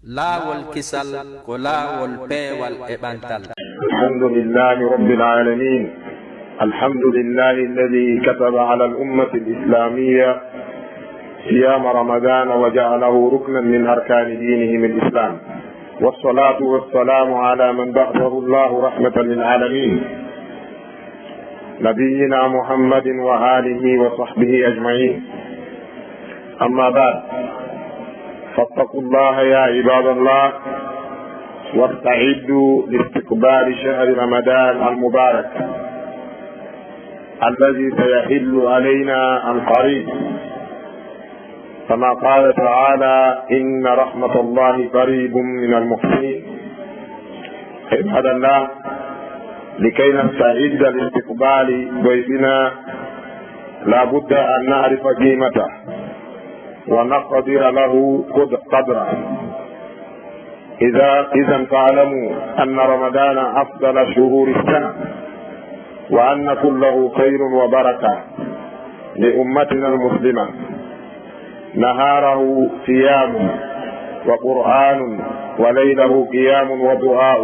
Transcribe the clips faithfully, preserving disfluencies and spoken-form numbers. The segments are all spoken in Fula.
Laawol kisal ko laawol peewal e ɓantal. الحمد لله رب العالمين. الحمد لله الذي كتب على الأمة الإسلامية صيام رمضان وجعله ركنا من أركان دينهم الإسلام. والصلاة والسلام على من بعثه الله رحمة للعالمين، نبينا محمد وآله وصحبه أجمعين. أما بعد، فاتقوا الله يا عباد الله، واستعدوا لاستقبال شهر رمضان المبارك الذي سيحل علينا عن قريب، كما قال تعالى: إن رحمة الله قريب من المحسنين. عباد الله، لكي نستعد لاستقبال ضيفنا، لا بد أن نعرف قيمته ونقدر له قد-، قدره. إذا، إذا فاعلموا أن رمضان أفضل شهور السنة، وأن كله خير وبركة لأمتنا المسلمة. نهاره صيام وقرآن، وليله قيام ودعاء.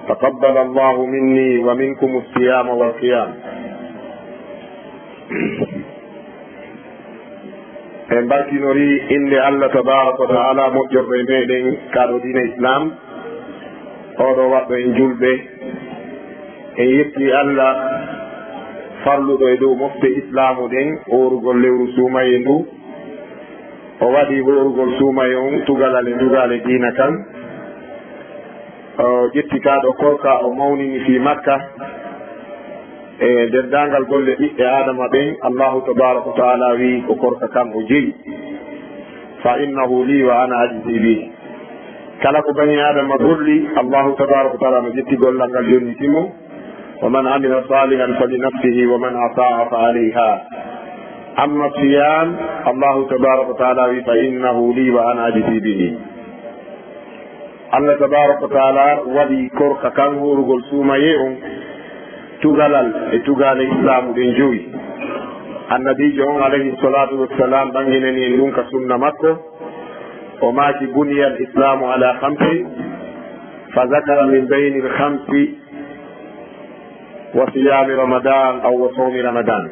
تقبل الله مني ومنكم الصيام والقيام. En barkinori innde Allah tabaaraka wa ta'ala, moƴƴorɗo e meɗen, kaaɗo diina Islam, oɗo waɗɗo en julɓe. En yetti Allah farluɗo e dow mofte Islaamu ɗen, hoorugol lewru suumaye ndu. O waɗi hoorugol suumaye on tugalal e ndugaale diina kan. O ƴetti kaaɗo korka, o mawnini fii Makka. E denndaangal golle ɓiɓɓe Aadama ɓen, Allahu tabaaraka wa ta'ala wi'i ko korka kan o jeyi. "Fa innahu li wa ana ajzi bih." Kala ko bani Aadama golli, Allahu tabaaraka wa ta'ala no ƴetti gollal ngal, jonniti mo. "Wa man amila salihan fa li nafsihi wa man asa'a fa alayha." Amma siyam, Allahu tabaaraka wa ta'ala wi'i, "Fa innahu li wa ana ajzi bihi." Allah tabaaraka wa ta'ala waɗi korka kan hoorugol suumaye on tugalal e tugaale Islaamu ɗen jowi. Annabiijo on alayhi salaatu wassalam ɓanginani en ɗum ka sunna makko. O maaki, "Buniyal Islaamu ala khamsin," fa zakara min baynil khamsi wa siyami Ramadan aw wa sawmi Ramadan.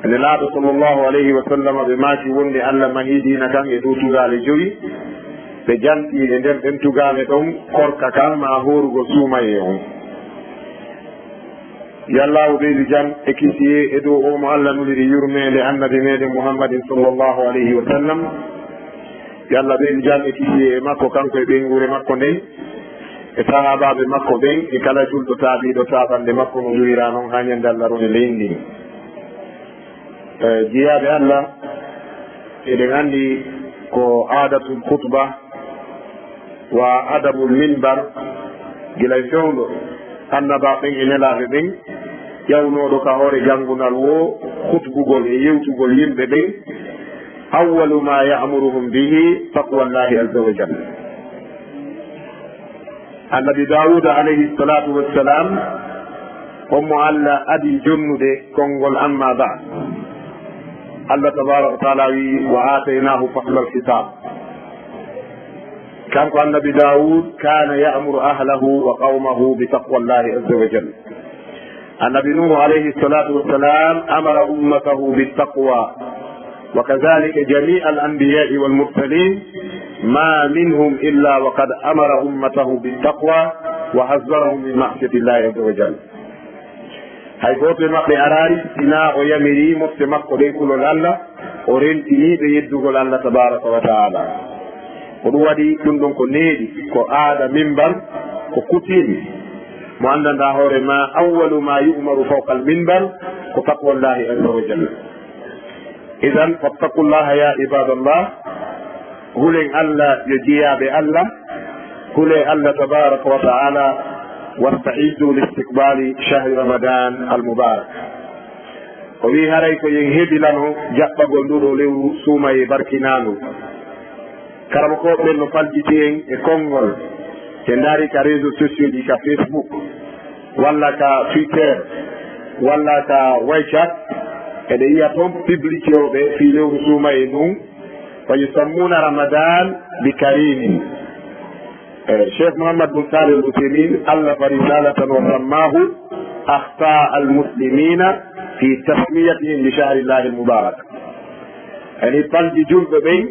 Nelaaɗo sallallahu alayhi wa sallam ɓe maaki wonde Allah mahi diina kan e dow tugaale jowi, ɓe janti e nder ɗen tugaale ɗon korka kan ma hoorugol suumaye on. Yo Allaahu ɓeydu jam e kisiyee e dow oo mo Allah nuliri yurmeende Annabi meɗen Muhammadin sallallahu alayhi wa sallam. Yo Allah ɓeydu jam e kisiyee e makko, kanko e ɓeynguure makko nden, e sahaabaaɓe makko ɓen, e kala julɗo taabiiɗo taaɓannde makko mo ƴuwiraa non haa ñannde Allah roni leydi ndin. E, jiyaaɓe Allah, eɗen anndi ko aadatul khutba wa adabul minbar, gila e fewndo annabaaɓe ɓen e nelaaɓe ɓen, ƴawnooɗo ka hoore janngunal woo khutbugol e yewtugol yimɓe ɓen, awwalu ma ya'muruhum bihi taqwallahi azza wa jalla. Annabi Daawuda alayhi salaatu wassalam, on mo Allah adi jonnude konngol, amma ba'd. Allah tabaaraka wa ta'ala wi, "Wa aataynaahu faslal khitaab." Kanko Annabi Daawud, "kaana ya'muru ahlahu wa qawmahu bi taqwallahi azza wa jalla." Annabi Nuuhu alayhi salaatu wassalam amara ummatahu bi taqwa. وكذلك جميع الأنبياء والمرسلين ما منهم إلا وقد أمر أمته بالتقوى وحذرهم من معصية الله عز وجل. Hay gooto e maɓɓe araali sinaa o yamiri mofte makko ɗen kulol Allah, o rentini ɓe yeddugol Allah tabaaraka wa ta'ala. Ko ɗum waɗi ɗum ɗon ko neeɗi, ko aada minbar, ko coutume. Mo anndanɗaa hoore ma, awwalu ma yu'maru fawqa al-minbar ko taqwallahi azza wa jalla. Idan, fattaqullaha ya ibadallah. Hulen Allah, yo jiyaaɓe Allah. Hulen Allah tabaraka wa ta'ala. Wasta'iddu li istiqbali shahri Ramadan al-mubarak. O wi haray ko yen hebilano jaɓɓagol ndu ɗo lewru suumaye barkinaandu. Karamokooɓe ɓen no faljiti en e konngol, si en ndaari ka réseaux sociaux ɗi, ka Facebook, walla ka Twitter, walla ka WeChat, eɗen yiya toon publicité o ɓe fii lewru suumaye ndun, wa yusammuna Ramadan بكريم. Eh, Cheikh Mouhammad bin Salih Al Uthaymin allafa risalatan wa sammahu akhta al muslimina fi tasmiyatihim bi shahrillahi al mubarak. Yani, palji julɓe ɓen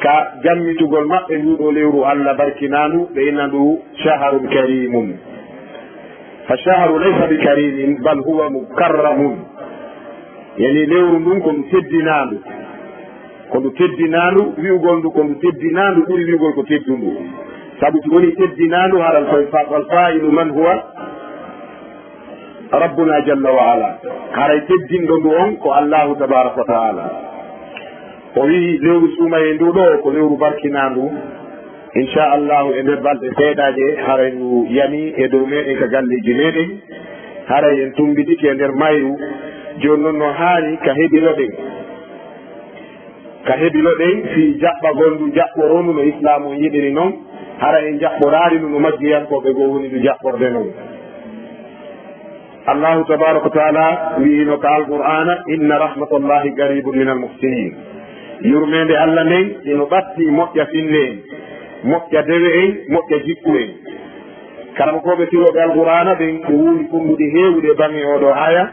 ka jammitugol maɓɓe ndu ɗo lewru Allah barkinaandu, ɓe inna ndu shahrun karimun. Fa shahru laysa bi karimin, bal huwa mukarramun. Yani, lewru ndun ko ndu teddinaandu. Ko ndu teddinaandu, wi'ugol ndu ko ndu teddinaandu ɓuri wi'ugol ko teddundu. Sabu si woni teddinaandu, haral fay fa-, fal fa'ilu man huwa Rabbuna jalla wa ala. Haray teddinɗo ndu on ko Allahu tabaraka wa ta'ala. O wi'i lewru suumayee ndu ɗo ko lewru barkinaandu. Inchallahu, e nder balɗe seeɗaaje, haray ndu yani e dow meɗen ka galleeji meɗen. Haray en tumbitike e nder mayru. Jooni non no haani ka heɓiloɗen. Ka heɓiloɗen fii jaɓɓagol ndu jaɓɓorondu no Islaamu on yiɗiri non, hara en jaɓɓoraari ndu no majjiyankooɓe goo woni ndu jaɓɓorde non. Allahu tabaaraka wa taala wi'ino ka Alqur'aana, "Inna rahmatallahi qaribun minal muhsinin." Yurmeende Alla nden ino ɓatti moƴƴa finne en, moƴƴa dewe en, moƴƴa jikku en. Karamokooɓe firooɓe Alqur'aana ɓen ko wuuri kunnduɗi heewuɗi e baŋŋe oo ɗoo aaya.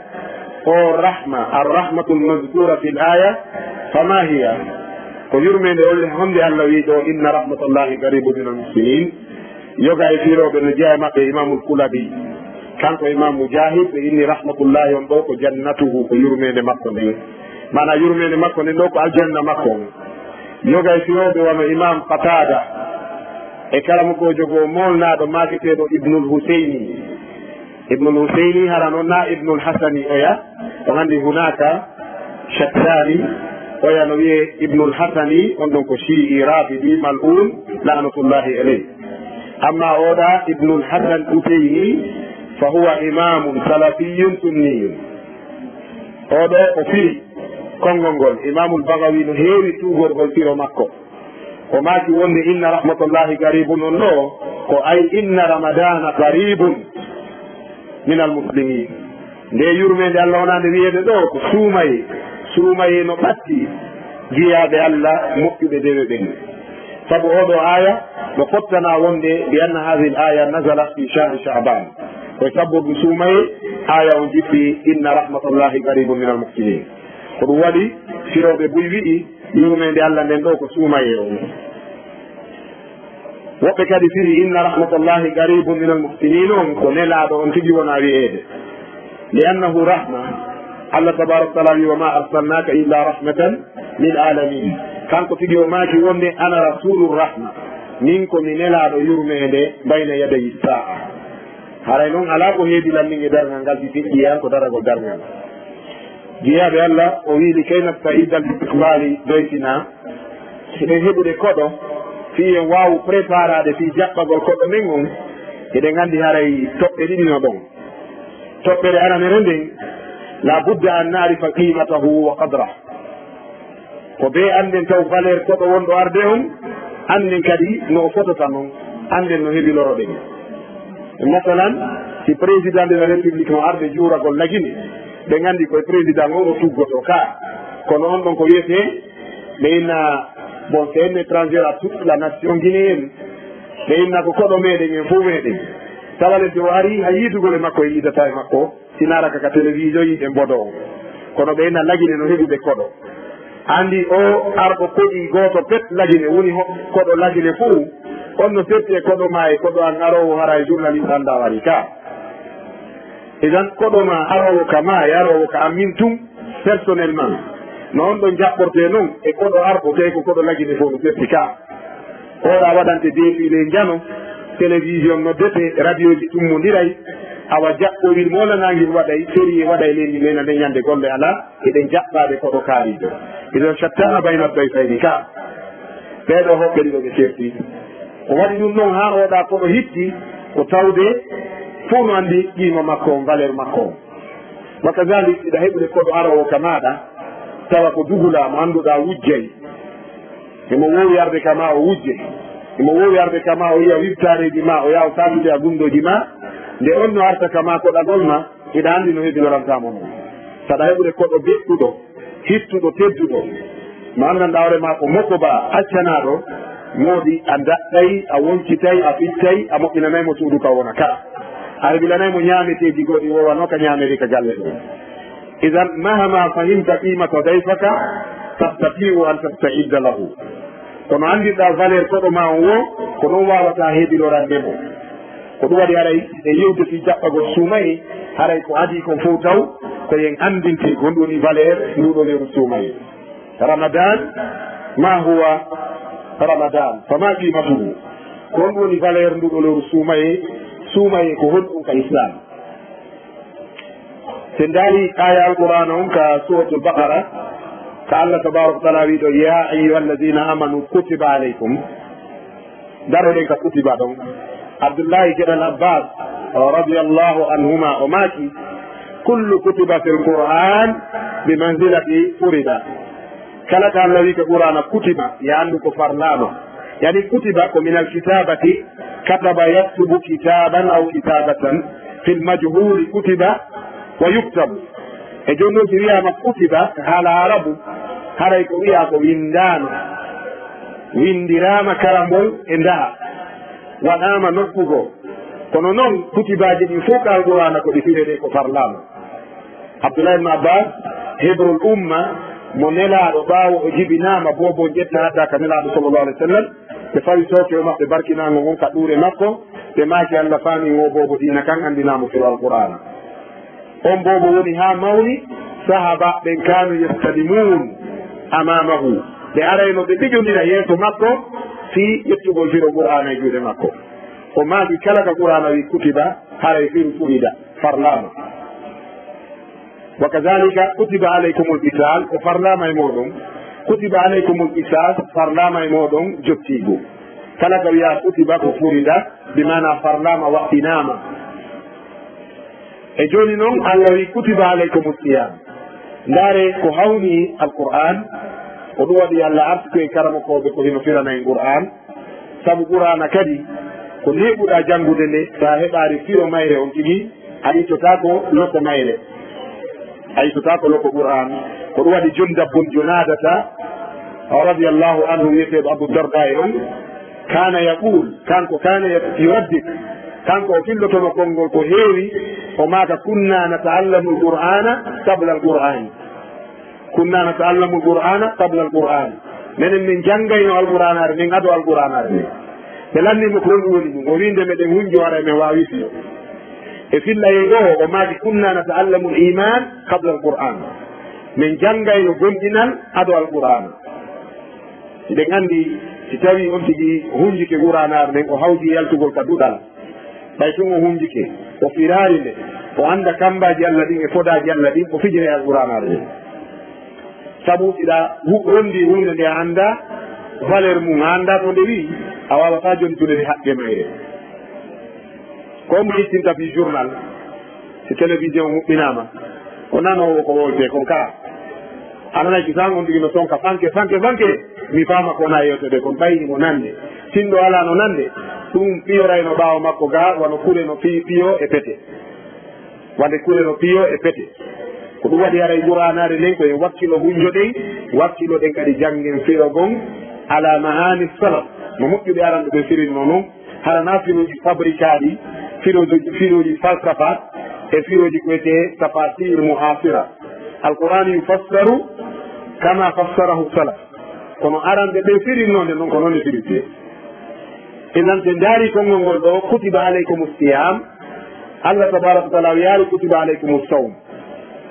O rahma, ar-rahmatul mazkura fil aaya, fama hiya? Ko yurmeende olle honde Alla wi'i ɗoo, "Inna rahmatallahi qaribun minal muhsinin"? Yoga e firooɓe no jeyaa e maɓɓe Imaamul Kulabi. Kanko Imaam Mujaahid, ɓe inni rahmatullahi on ɗoo ko jannatuhu, ko yurmeende makko nden. Maanaa yurmeende makko nden ɗoo ko aljanna makko on. Yoga e firooɓe wano Imaam Qataada e karamokoojo goo moolnaaɗo maaketeeɗo Ibnul Huseyni. Ibnul Huseyni hara non na Ibnul Hasani oya, on anndi hunaaka shattaani oya no wi'ee Ibnul Hasani, on ɗon ko Shi'i Rafidi mal'un la'natullahi alayh. Amma oo ɗaa Ibnul Hasan Huseyni fa huwa imamun salafiyyun sunniyun. Oo ɗoo o firi konngol ngol. Imaamul Bagawi no heewi tuugorgol firo makko. O maaki wonde, "Inna rahmatallahi qaribun" on ɗoo, ko ay, "Inna Ramadana qaribun minal muslimin." Nde yurmeende Alla wonaande wi'eede ɗoo ko suumayee. Suumayee no ɓatti jiyaaɓe Alla moƴƴuɓe dewe ɓen. Sabu oo ɗoo aaya no fottanaa wonde, "Bi anna hadhihi al-aya nazalat fi shahri Sha'ban." Ko e sabbordu suumayee aaya on jippii, "Inna rahmatallahi qaribun minal muhsinin." Ko ɗum waɗi firooɓe buy wi'i, yurmeende Alla nden ɗoo ko suumayee on. Woɓɓe kadi firi, "Inna rahmatallahi qaribun minal muhsinin" on ko Nelaaɗo on tigi wonaa wi'eede. Li annahu rahma. Alla tabaaraka wa taala wi'i, "Wa ma arsalnaka illa rahmatan lil alamin." Kanko tigi o maaki wonde, "Ana rasulur rahma." Min ko mi Nelaaɗo yurmeende bayna yadayi sa'a. Haray non alaa ko heedi lan min e darngal ngal si feƴƴi e an ko daragol darngal. Jiyaaɓe Alla, o wi'i, "Likay nasta'idda li istiqbali dayfina." Hiɗen heɓude koɗo, fii en waawu préparaade fii jaɓɓagol koɗo men on, hiɗen anndi haray toɓɓe ɗiɗi no ɗon. Toɓɓere aranere nden, la budda an na'rifa qimatahu wa qadrah. Ko bee annden taw valeur koɗo wonɗo arde on, annden kadi no o fotota non, annden no hebiloroɗen. Masalan, si président de la république no arde juuragol Lagine, ɓe nganndi koye président on o tuggoto ka. Kono on ɗon ko wiyetee, ɓe inna, bon, c'est un étranger à toute la nation guinéenne. Ɓe inna ko koɗo meɗen en fof meɗen. Tawa le si o ari, hay yiidugol e makko e yiidata e makko, si naara ka, ka télévision yiiɗen bodo on. Kono ɓe inna Lagine no heɓude koɗo. Anndi o arɗo koɗi gooto pet Lagine woni ho-, koɗo Lagine fof. On no serti e koɗo ma e koɗo an aroowo, hara e journaliste annda o ari ka. Idan koɗo ma aroowo ka ma e aroowo ka an min tun personnellement. No on ɗon jaɓɓortee non e koɗo arɗo tawi ko koɗo Lagine fof no serti ka. Oɗa waɗante défilé njano, télévision noddete, radioji tummondiray, awa jaɓɓowil moolanaangil waɗay, sérieux waɗay leydi men, nde ñande golle alaa, eɗen jaɓɓaade koɗo kaariijo. Idan shattana bayna dayfayni ka. Ɓee ɗoo hoɓɓe ɗiɗo ɓe serti. Ko waɗi ɗum noon haa oɗa koɗo hitti, ko tawde fof no anndi qiima makko on, valeur makko on. Wa kadalik, iɗa heɓude koɗo aroowo ka maaɗa, tawa ko dugulaa mo annduɗaa wujjay. Imo woowi arde ka ma o wujje. Imo woowi arde ka ma o yiya wibtaareeji ma, o yaha o saakitoya gunndooji ma. Nde on no arta ka ma koɗagol ma, iɗa anndi no hebinoranta mo noon. Saɗa heɓude koɗo deɗɗuɗo, hittuɗo, tedduɗo, mo anndanɗaa hoore ma ko moko ba accanaaɗo, Moodi a daɗɗay, a woncitay, a fittay, a moƴƴinanay mo suudu ka wona ka. A heɓinanay mo ñaameteeji goɗɗi wowano ka ñaameri ka galle ɗum. Idan mahama fahimta qimata dayfaka, tastati'u an tasta'idda lahu. Kono anndirɗaa valeur koɗo ma on wo, ko non waawataa hebilorande mo. Ko ɗum waɗi haray e yewte fii jaɓɓagol suumaye, haray ko adii kon fow taw ko yen anndinte honɗum woni valeur nduɗo lewru suumaye. Ramadan, ma huwa Ramadan, fama qimatuhu? Ko honɗum woni valeur nduɗo lewru suumaye? Suumaye ko honɗum ka Islam? Sen daari aya Alqur'aana on ka Suuratul Baqara, ka Allah tabaaraka wa ta'aala wi'i ɗo, "Ya ayyuhalladhina amanu kutiba alaykum." Daroɗen ka kutiba ɗon. Abdullahi geɗal Abbas radiyallahu anhuma o maaki, "Kullu kutiba fil Qur'an bi manzilati furida." Kala ka Allah wi'i ka Qur'aana kutiba, ya anndu ko farlaama. Yani kutiba ko minal kitabati, kataba yaktubu kitaban aw kitabatan fil majhuli kutiba wa yuktabu. E jooni noon si wiyaama kutiba ka haala Arabu, haray ko wiyaa ko winndaama, winndiraama karambol e ndaha, waɗaama nokku goo. Kono noon kutibaaji ɗin fow ka Alqur'aana ko ɗi firee ko farlaama. Abdullah ibn Abbas, hibrul umma, mo Nelaaɗo ɓaawo o jibinaama, boobo on ƴetta hadda ka Nelaaɗo sallallahu alaihi wasallam, ɓe fawi sooke o maɓɓe barkinaango ngon ka ɗuure makko, ɓe maaki Allah faami wo boobo diina kan anndinaama firo Alqur'aana. On boobo woni haa mawni, sahaaba ɓen kaanu yastalimuun amaamahu. Ɓe arayno ɓe ɓijondira yeeso makko fii ƴettugol firo Qur'aana e juuɗe makko. O maaki kala ka Qur'aana wi kutiba, haray firu furida, farlaama. Wa kadhalika kutiba alaykumul qital, ko farlaama e mooɗon. Kutiba alaykumul qisas, farlaama e mooɗon jottiigu. Kala ka wiyaa kutiba ko furida, bi maana farlaama, waɗɗinaama. E jooni noon, Allah wi kutiba alaykumus siyam. Ndaare ko hawni Alqur'an, ko ɗum waɗi Allah arsuku en karamokooɓe ko hino firana en Qur'an. Sabu Qur'aana kadi, ko neeɓuɗaa janngude nde, so a heɓaari firo mayre on tigi, a ittotaako loko mayre. A ittotaako loko Qur'aan. Ko ɗum waɗi Jundab bun Junaadata, radiyallahu anhu, wiyeteeɗo Abu Darda e on, kaana yaqul, kanko kaana yuraddid, kanko o fillotono konngol ko heewi, o maaka, "Kunna nata'allamul Qur'aana qabla al-Qur'aan." "Kunna nata'allamul Qur'aana qabla al-Qur'aan." Menen min janngayno Alqur'aanaare nden ado Alqur'aanaare nden. Ɓe lanni mo ko honɗum woni ɗum. O wi'i, "Nde meɗen hunjo haray men waawi firo." E fillayee goo, o maaki, "Kunna nata'allamul iimaan qabla al-Qur'aan." Min janngayno gomɗinal ado Alqur'aana. Hiɗen anndi, si tawii on tigi hunjike Qur'aanaare nden, o hawji yaltugol ka duɗal. Ɓay tun o hunjike, o firaari nde, o annda kammbaaji Alla ɗin e fodaaji Alla ɗin, o fijira e Alqur'aanaare nden. Sabu si ɗa hu-, ronndi huunde nde a annda valeur mum, a annda ko nde wi'i, a waawataa jontude nde haqqe mayre. Ko mo yittinta fii journal, si télévision huɓɓinaama, ko nanoowo ko woltee kon kaa. A nanay kisan on tigi no sonka fanke, fanke, fanke. Mi faama ko wona yewtede kon, ɓay himo nande. Sinno alaa no nande, ɗum piyorayno ɓaawo makko gaa, wano kure no pi-, piyo e pete. Wande kure no piyo e pete. Ko ɗum waɗi haray Qur'aanaare nden ko en wakkilo hunjoɗen, wakkiloɗen kadi janngen firo gon, ala mahaani salaf. No moƴƴuɓe aranɓe ɓe firinno non, hara na firoji fabrikaaɗi, firoji, firoji falsafa, e firoji ko wiyetee tafasir mu'asira. Alqur'an yufassaru kama fassarahu salaf. Kono aranɓe ɓe firinno nde non ko non nde firirtee. Idan, so en ndaari konngol ngol ɗo, "Kutiba alaykumus siyam", Allah tabaraka wa taala wiyaali, "Kutiba alaykumus sawm."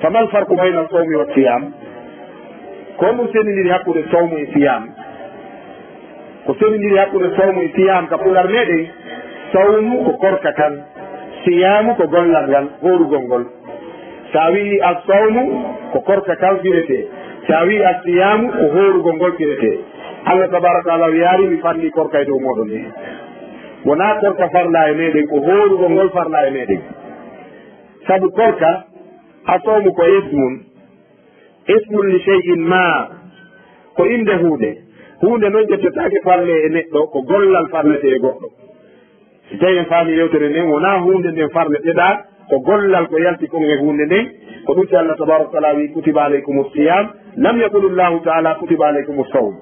Famal farqu bayna sawmi wa siyam? Ko honɗum senndindiri hakkunde sawmu e siyam? Ko senndindiri hakkunde sawmu e siyam ka pular meɗen, sawmu ko korka kan, siyaamu ko gollal ngal, hoorugol ngol. Sa wi'i as-sawmu ko korka kan firetee, sa wi'i as-siyaamu ko hoorugol ngol firetee. Allah tabaraka wa taala wiyaali, "Mi farli korka e dow mooɗon ni." Wonaa korka farla e meɗen, ko hoorugol ngol farla e meɗen. Sabu korka, as-sawmu ko ismun, ismun li shay'in ma, ko innde huunde. Huunde non ƴettetaake farle e neɗɗo, ko gollal farletee e goɗɗo. Si tawii en faami yewtere nden, wonaa huunde nden farleteɗaa, ko gollal ko yalti kon e huunde nden, ko ɗum si Allah tabaraka wa taala wi'i, "Kutiba alaykumus siyam", lam yaqul Allahu taala, "Kutiba alaykumus sawm."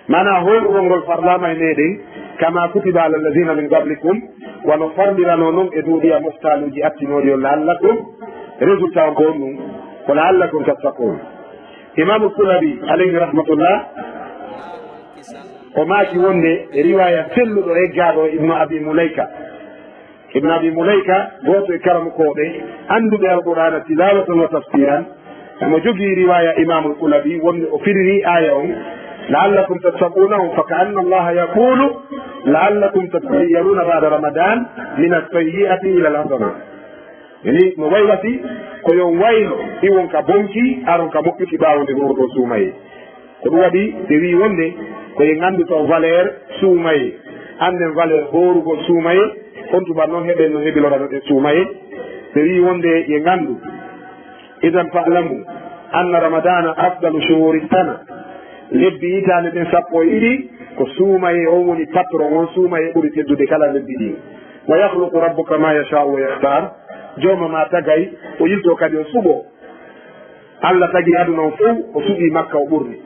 Maanaa hoorugol ngol farlaama e meɗen, kama kutiba ala alladhina min qablikum, wano farliranoo non e duuɗi a moftaaluuji attinooɗi on, la'allakum, résultat on ko honɗun? Ko la'allakum tattaqun. Imaamu Kulabi, alayhi rahmatullah, o maaki wonde e riwaaya selluɗo eggaaɗo Ibnu Abi Mulayka, Ibn Abi Mulayka, gooto e karamokooɓe annduɓe Alqur'aana tilawatan wa tafsiran, omo jogii riwaaya Imaamul Kulabi wonde o firirii aaya on, "La'allakum tattaquuna" on, "Fa ka'anna Allaha yaqulu, la'allakum tattayyaruuna ba'da Ramadan min as-sayyi'ati ila al-hasana." Yani, no waylati ko yo on waylo, iwon ka bonki, aron ka moƴƴuki ɓaawo nde hooruɗon suumayee. Ko ɗum waɗi ɓe wi'i wonde ko en anndu taw valeur suumayee, annden valeur hoorugol suumayee, on tuma non heɓen no hebiloranoɗen suumayee. Ɓe wi'i wonde yo en anndu, "Idan fa'lamu anna Ramadana afdalu shuhuri sana." Lebbi hitaande ɗen sappo e ɗiɗi, ko suumayee on woni patron, on suumayee ɓuri teddude kala lebbi ɗin. "Wa yakhluqu rabbuka ma yasha'u wa yakhtar." Jooma ma tagay, o yilto kadi o suɓo. Allah tagi aduna on fow, o suɓii Makka, o ɓurni.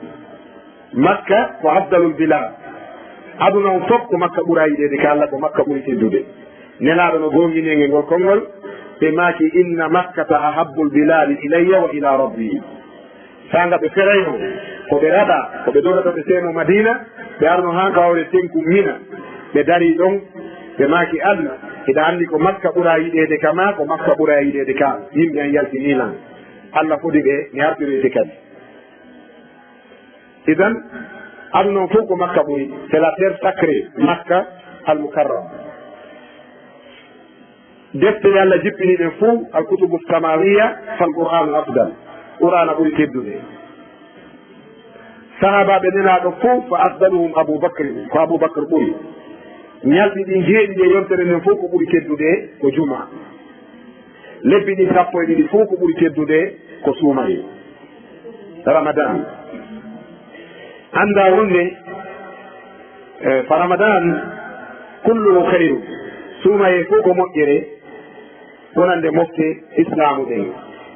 Makka ko afdalul bilad. Aduna on fof ko Makka ɓura yiɗeede ka Allah, ko Makka ɓuri teddude. Nelaaɗo no goongini en e ngol konngol, ɓe maaki, "Inna Makkata ahabbul biladi ilayya wa ila rabbi." Saanga ɓe feray on, ko ɓe raɗa, ko ɓe dogata ɓe seemo Madina, ɓe arno haa ka hoore tenku Mina. Ɓe darii ɗon, ɓe maaki, "Allah, hiɗa anndi ko Makka ɓura yiɗeede ka ma, ko Makka ɓura yiɗeede ka." Yimɓe an yaltini lan. Allah fodi ɓe, mi artiroyte kadi. Idan, aduna on fof ko Makka ɓuri. C'est la terre sacrée, Makka al-Mukarrama. Defte ɗe Allah jippini ɗen fof, al-kutubu samawiya, fal Qur'anu afdal. Qur'ana ɓuri teddude. Sahaabaaɓe Nelaaɗo fof, fa afdaluhum Abu Bakr, ko Abu Bakr ɓuri. Ñalɗi ɗin jeeɗiɗi e yontere nden fof ko ɓuri teddude ko juma. Lebbi ɗin sappo e ɗiɗi fof ko ɓuri teddude ko suumayee. Ramadan. Anndaa wonde, eh, fa Ramadan kulluhu khayru. Suumayee fof ko moƴƴere, wonande mofte Islaamu ɗen.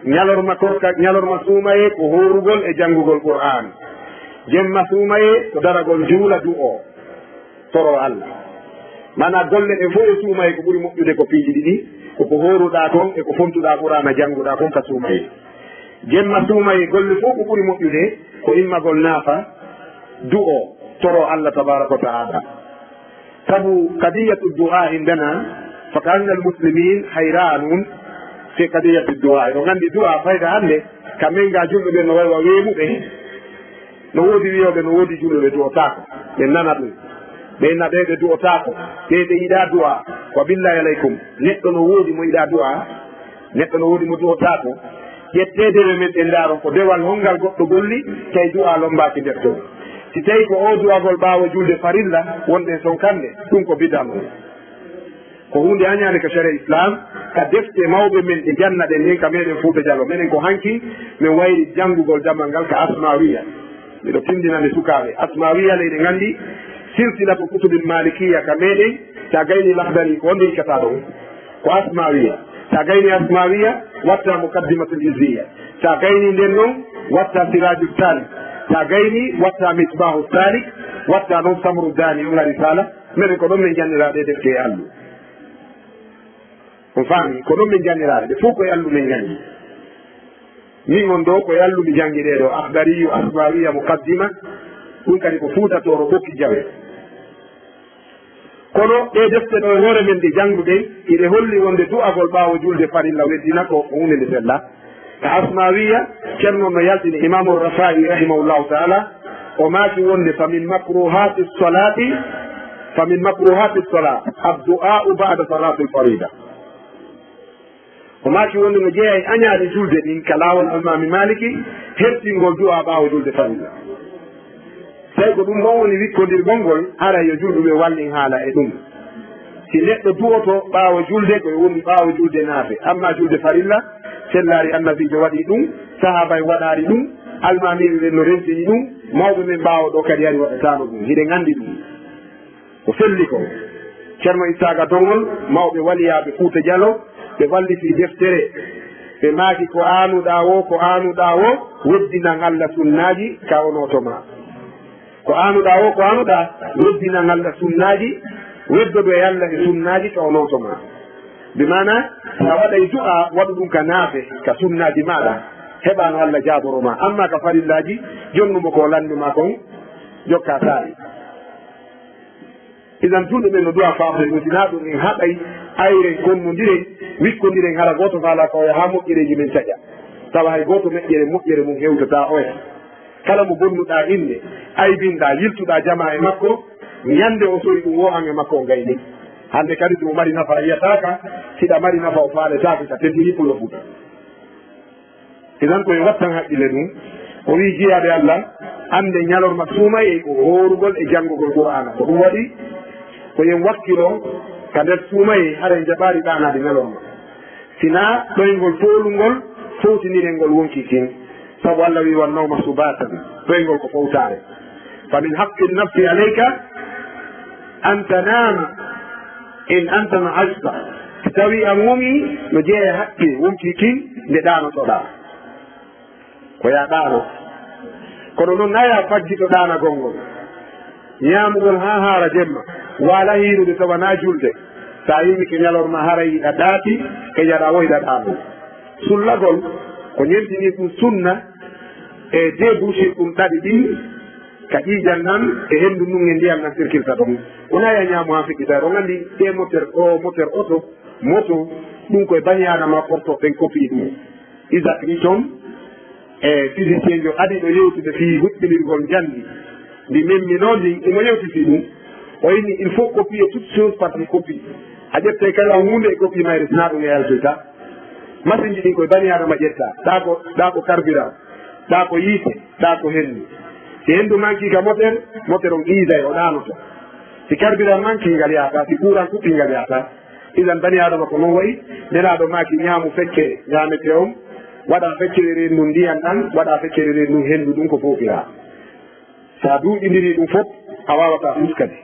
Ñalorma korka, ñalorma suumayee ko hoorugol e janngugol Qur'aan. Jemma suumayee ko daragol juula du'o. Toro Allah. Maanaa golle ɗen fof e suumayee ko ɓuri moƴƴude ko piiji ɗiɗi, ko ko hooruɗaa kon e ko fontuɗaa Qur'aana jannguɗaa kon ka suumayee. Jemma suumayee golle fof ko ɓuri moƴƴude ko immagol naafa, du'o, toro Allah tabaaraka wa ta'aala. Sabu qadiyatu du'a indana, fa ka'anna al-muslimin hayranun fi qadiyati du'a. Eɗon anndi du'a fayda hannde, ka men ga julɓe ɓen no way wa weeɓuɓe. No woodi wiyooɓe no woodi julɓe ɓe du'otaako, ɓe nana ɗum. Ɓe inna ɓe ɓe du'otaako, ɓe ɓe yiɗaa du'a. Wa billahi alaykum, neɗɗo no woodi mo yiɗaa du'a? Neɗɗo no woodi mo du'otaako? Ƴettee dewe men ɗen ndaaron ko dewal hongal goɗɗo golli, tawi du'a lommbaaki nder ton. Si tawi ko o du'agol ɓaawo julde farilla, wonɗen sonkande, ɗum ko bid'a mum. Ko huunde añaande ka sharia Islam, ka defte mawɓe men ɗe jannaɗen ɗen ka meɗen Fuuta Jaloo. Menen ko hanki men wayri janngugol damal ngal ka Asmawiya. Miɗo tinndinande sukaaɓe. Asmawiya leyɗe nganndi silsilatu kutubil Malikiya ka meɗen, sa gayni Lahdari ko wonde ikkataa ɗon. Ko Asmawiya. Sa gayni Asmawiya, watta Muqaddimatul Izziya. Sa gayni nden non, watta Siraju Salik. Sa gayni, watta Misbahu Salik. Watta non Samru Dani, on Risala. Menen ko ɗon men jannira ɗe defte e allu. On faami? Ko ɗon men jannira ɗe. Ɗe fof ko e allu men janngi. Min on ɗo ko e allu mi janngi ɗe ɗo. Akhdariyu, Asmawiya, Muqaddima. Ɗum kadi ko Fuuta Tooro ɓokki jawe. Kono ɗe defte ɗo e hoore men ɗe jannguɗen, iɗe holli wonde du'agol ɓaawo julde farilla weddina ko, ko huunde nde sella. Ka Asmawiya, Ceerno no yaltini Imaamu Rafa'i rahimahullahu ta'ala, o maaki wonde, "Fa min makruhati salati, fa min makruhati salat, addu'a'u ba'da salatil farida." O maaki wonde no jeyaa e añaade julde ɗin ka laawol Almaami Maliki, hertingol du'a ɓaawo julde farilla. Tawi ko ɗum ɗon woni wikkondirgol ngol, haray yo julɓe ɓe wallin haala e ɗum. Si neɗɗo du'oto ɓaawo julde, ko yo woni ɓaawo julde naafe. Amma julde farilla, sellaari Annabiijo waɗi ɗum, sahaaba en waɗaari ɗum, almaamiiɓe ɓen no rentini ɗum, mawɓe men ɓaawo ɗo kadi hari waɗataano ɗum. Hiɗen anndi ɗum. Ko selli ko, Ceerno Isaaqa Doŋol, mawɓe waliyaaɓe Fuuta Jaloo, ɓe walliti deftere, ɓe maaki, "Ko aanuɗaa woo, ko aanuɗaa woo, weddinan Alla sunnaaji ka onooto ma." Ko aanuɗaa o, ko aanuɗaa, weddinan Allah sunnaaji, weddodo e Allah e sunnaaji ka o nooto ma. Bi maana, si a waɗay du'a, waɗu ɗum ka naafe, ka sunnaaji maaɗa, heɓa no Allah jaaboro ma. Amma ka farillaaji, jonnu mo ko o lanni ma kon, jokka saari. Idan tun ɗum en no du'a faamde ɗum, sinaa ɗum en haɗay ayren, konnondiren, wikkondiren, hara gooto faalaa ka oya haa moƴƴereeji men caƴa. Tawa hay gooto meƴƴere, moƴƴere mum hewtataa oya. Kala mo bonnuɗaa innde, aybinɗaa, yiltuɗaa jamaa e makko, ñande o sowi ɗum woo an e makko o gayni. Hande kadi ɗum o mari nafa a yiyataaka, siɗa mari nafa o faaletaake ka teddini pulo Fuuta. Idan ko en wattan haqqille ɗum. O wi'i jiyaaɓe Allah, annde ñalorma suumayee ko hoorugol e janngugol Qur'aana. Ko ɗum waɗi ko en wakkilo ka nder suumayee, hara en jaɓaari ɗaanaade ñalorma. Sinaa ɗoyngol foolungol, fowtiniren ngol wonkii kin. Sabu Allah wi'i, "Wan nawma subaatan." Ɗoyngol ko fowtaare. "Fa min haqqi nafsi alayka an tanaama in anta na'asta." Si tawii a ŋomii, no jeyaa e haqqe wonkii kin nde ɗaanotoɗaa. Ko yaa ɗaano. Kono non naa yaa faggito ɗaanagol ngol. Ñaamugol haa haara jemma, waala hiirude tawa naa julde. Sa yimmike ñalorma haray hiɗa ɗaati, e jaɗa wo hiɗa ɗaano. Sullagol ko ñentini ɗum sunna e débouché ɗum ɗaɗi ɗin ka ƴiiƴan nan e henndu ndun e ndiyan nan sirkilta ɗon. Wonaa yaa ñaamu haa fiɓɓita. Ɗon anndi ɗee moteur, o moteur oto, moto, ɗum koye bani Aadama porto ɓen kopi ɗum. Isaac Newton, e physicien jo adiɗo yewtude fii huɓɓinirgol njandi ndi memminoo ndin, imo yewti fii ɗum. O inni, "Il faut copier toute chose par des copies." A ƴettay kala huunde e copie mayre, sinaa ɗum e yaltoyta. Masinji ɗin koye bani Aadama ƴetta. Ɗaa ko, ɗaa ko carburant, ɗaa ko yiite, ɗaa ko henndu. Si henndu manki ka moteur, moteur on iisay, o ɗaanoto. Si carburant manki, ngal yaata. Si courant kuɓɓi, ngal yaata. Idan bani Aadama ko non wayi. Nelaaɗo maaki, "Ñaamu feccere, ñaametee on, waɗa feccere reendu ndiyan ɗan, waɗa feccere reendu henndu ɗun ko foofiraa." Sa duuƴindirii ɗum fof, a waawataa fuskade.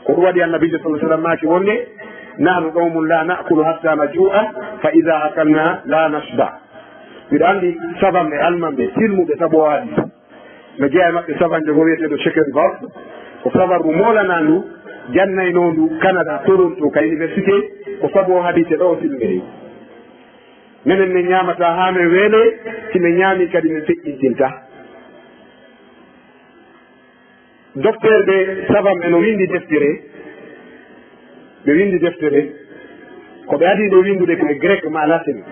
Ko ɗum waɗi Annabiijo sallallahu alaihi wasallam maaki wonde, "Nahnu qawmun la na'kulu hatta naju'a, fa idha akalna la nashba." Miɗo anndi saban e almanɓe, silmuɓe sabu o hadis. No jeyaa e maɓɓe sabanjo goo wiyeteeɗo Shaker Goff, ko sabar mo moolanaa ndu, jannaynoondu Canada, Toronto, ka université, ko sabu o hadise ɗo o silmiri. Menen min ñaamataa haa men weelee, si min ñaamii kadi min feƴƴintintaa. Docteur ɓe saban ɓe no winndi deftere, ɓe winndi deftere, ko ɓe adii ɗo winndude ko e grec maa latin,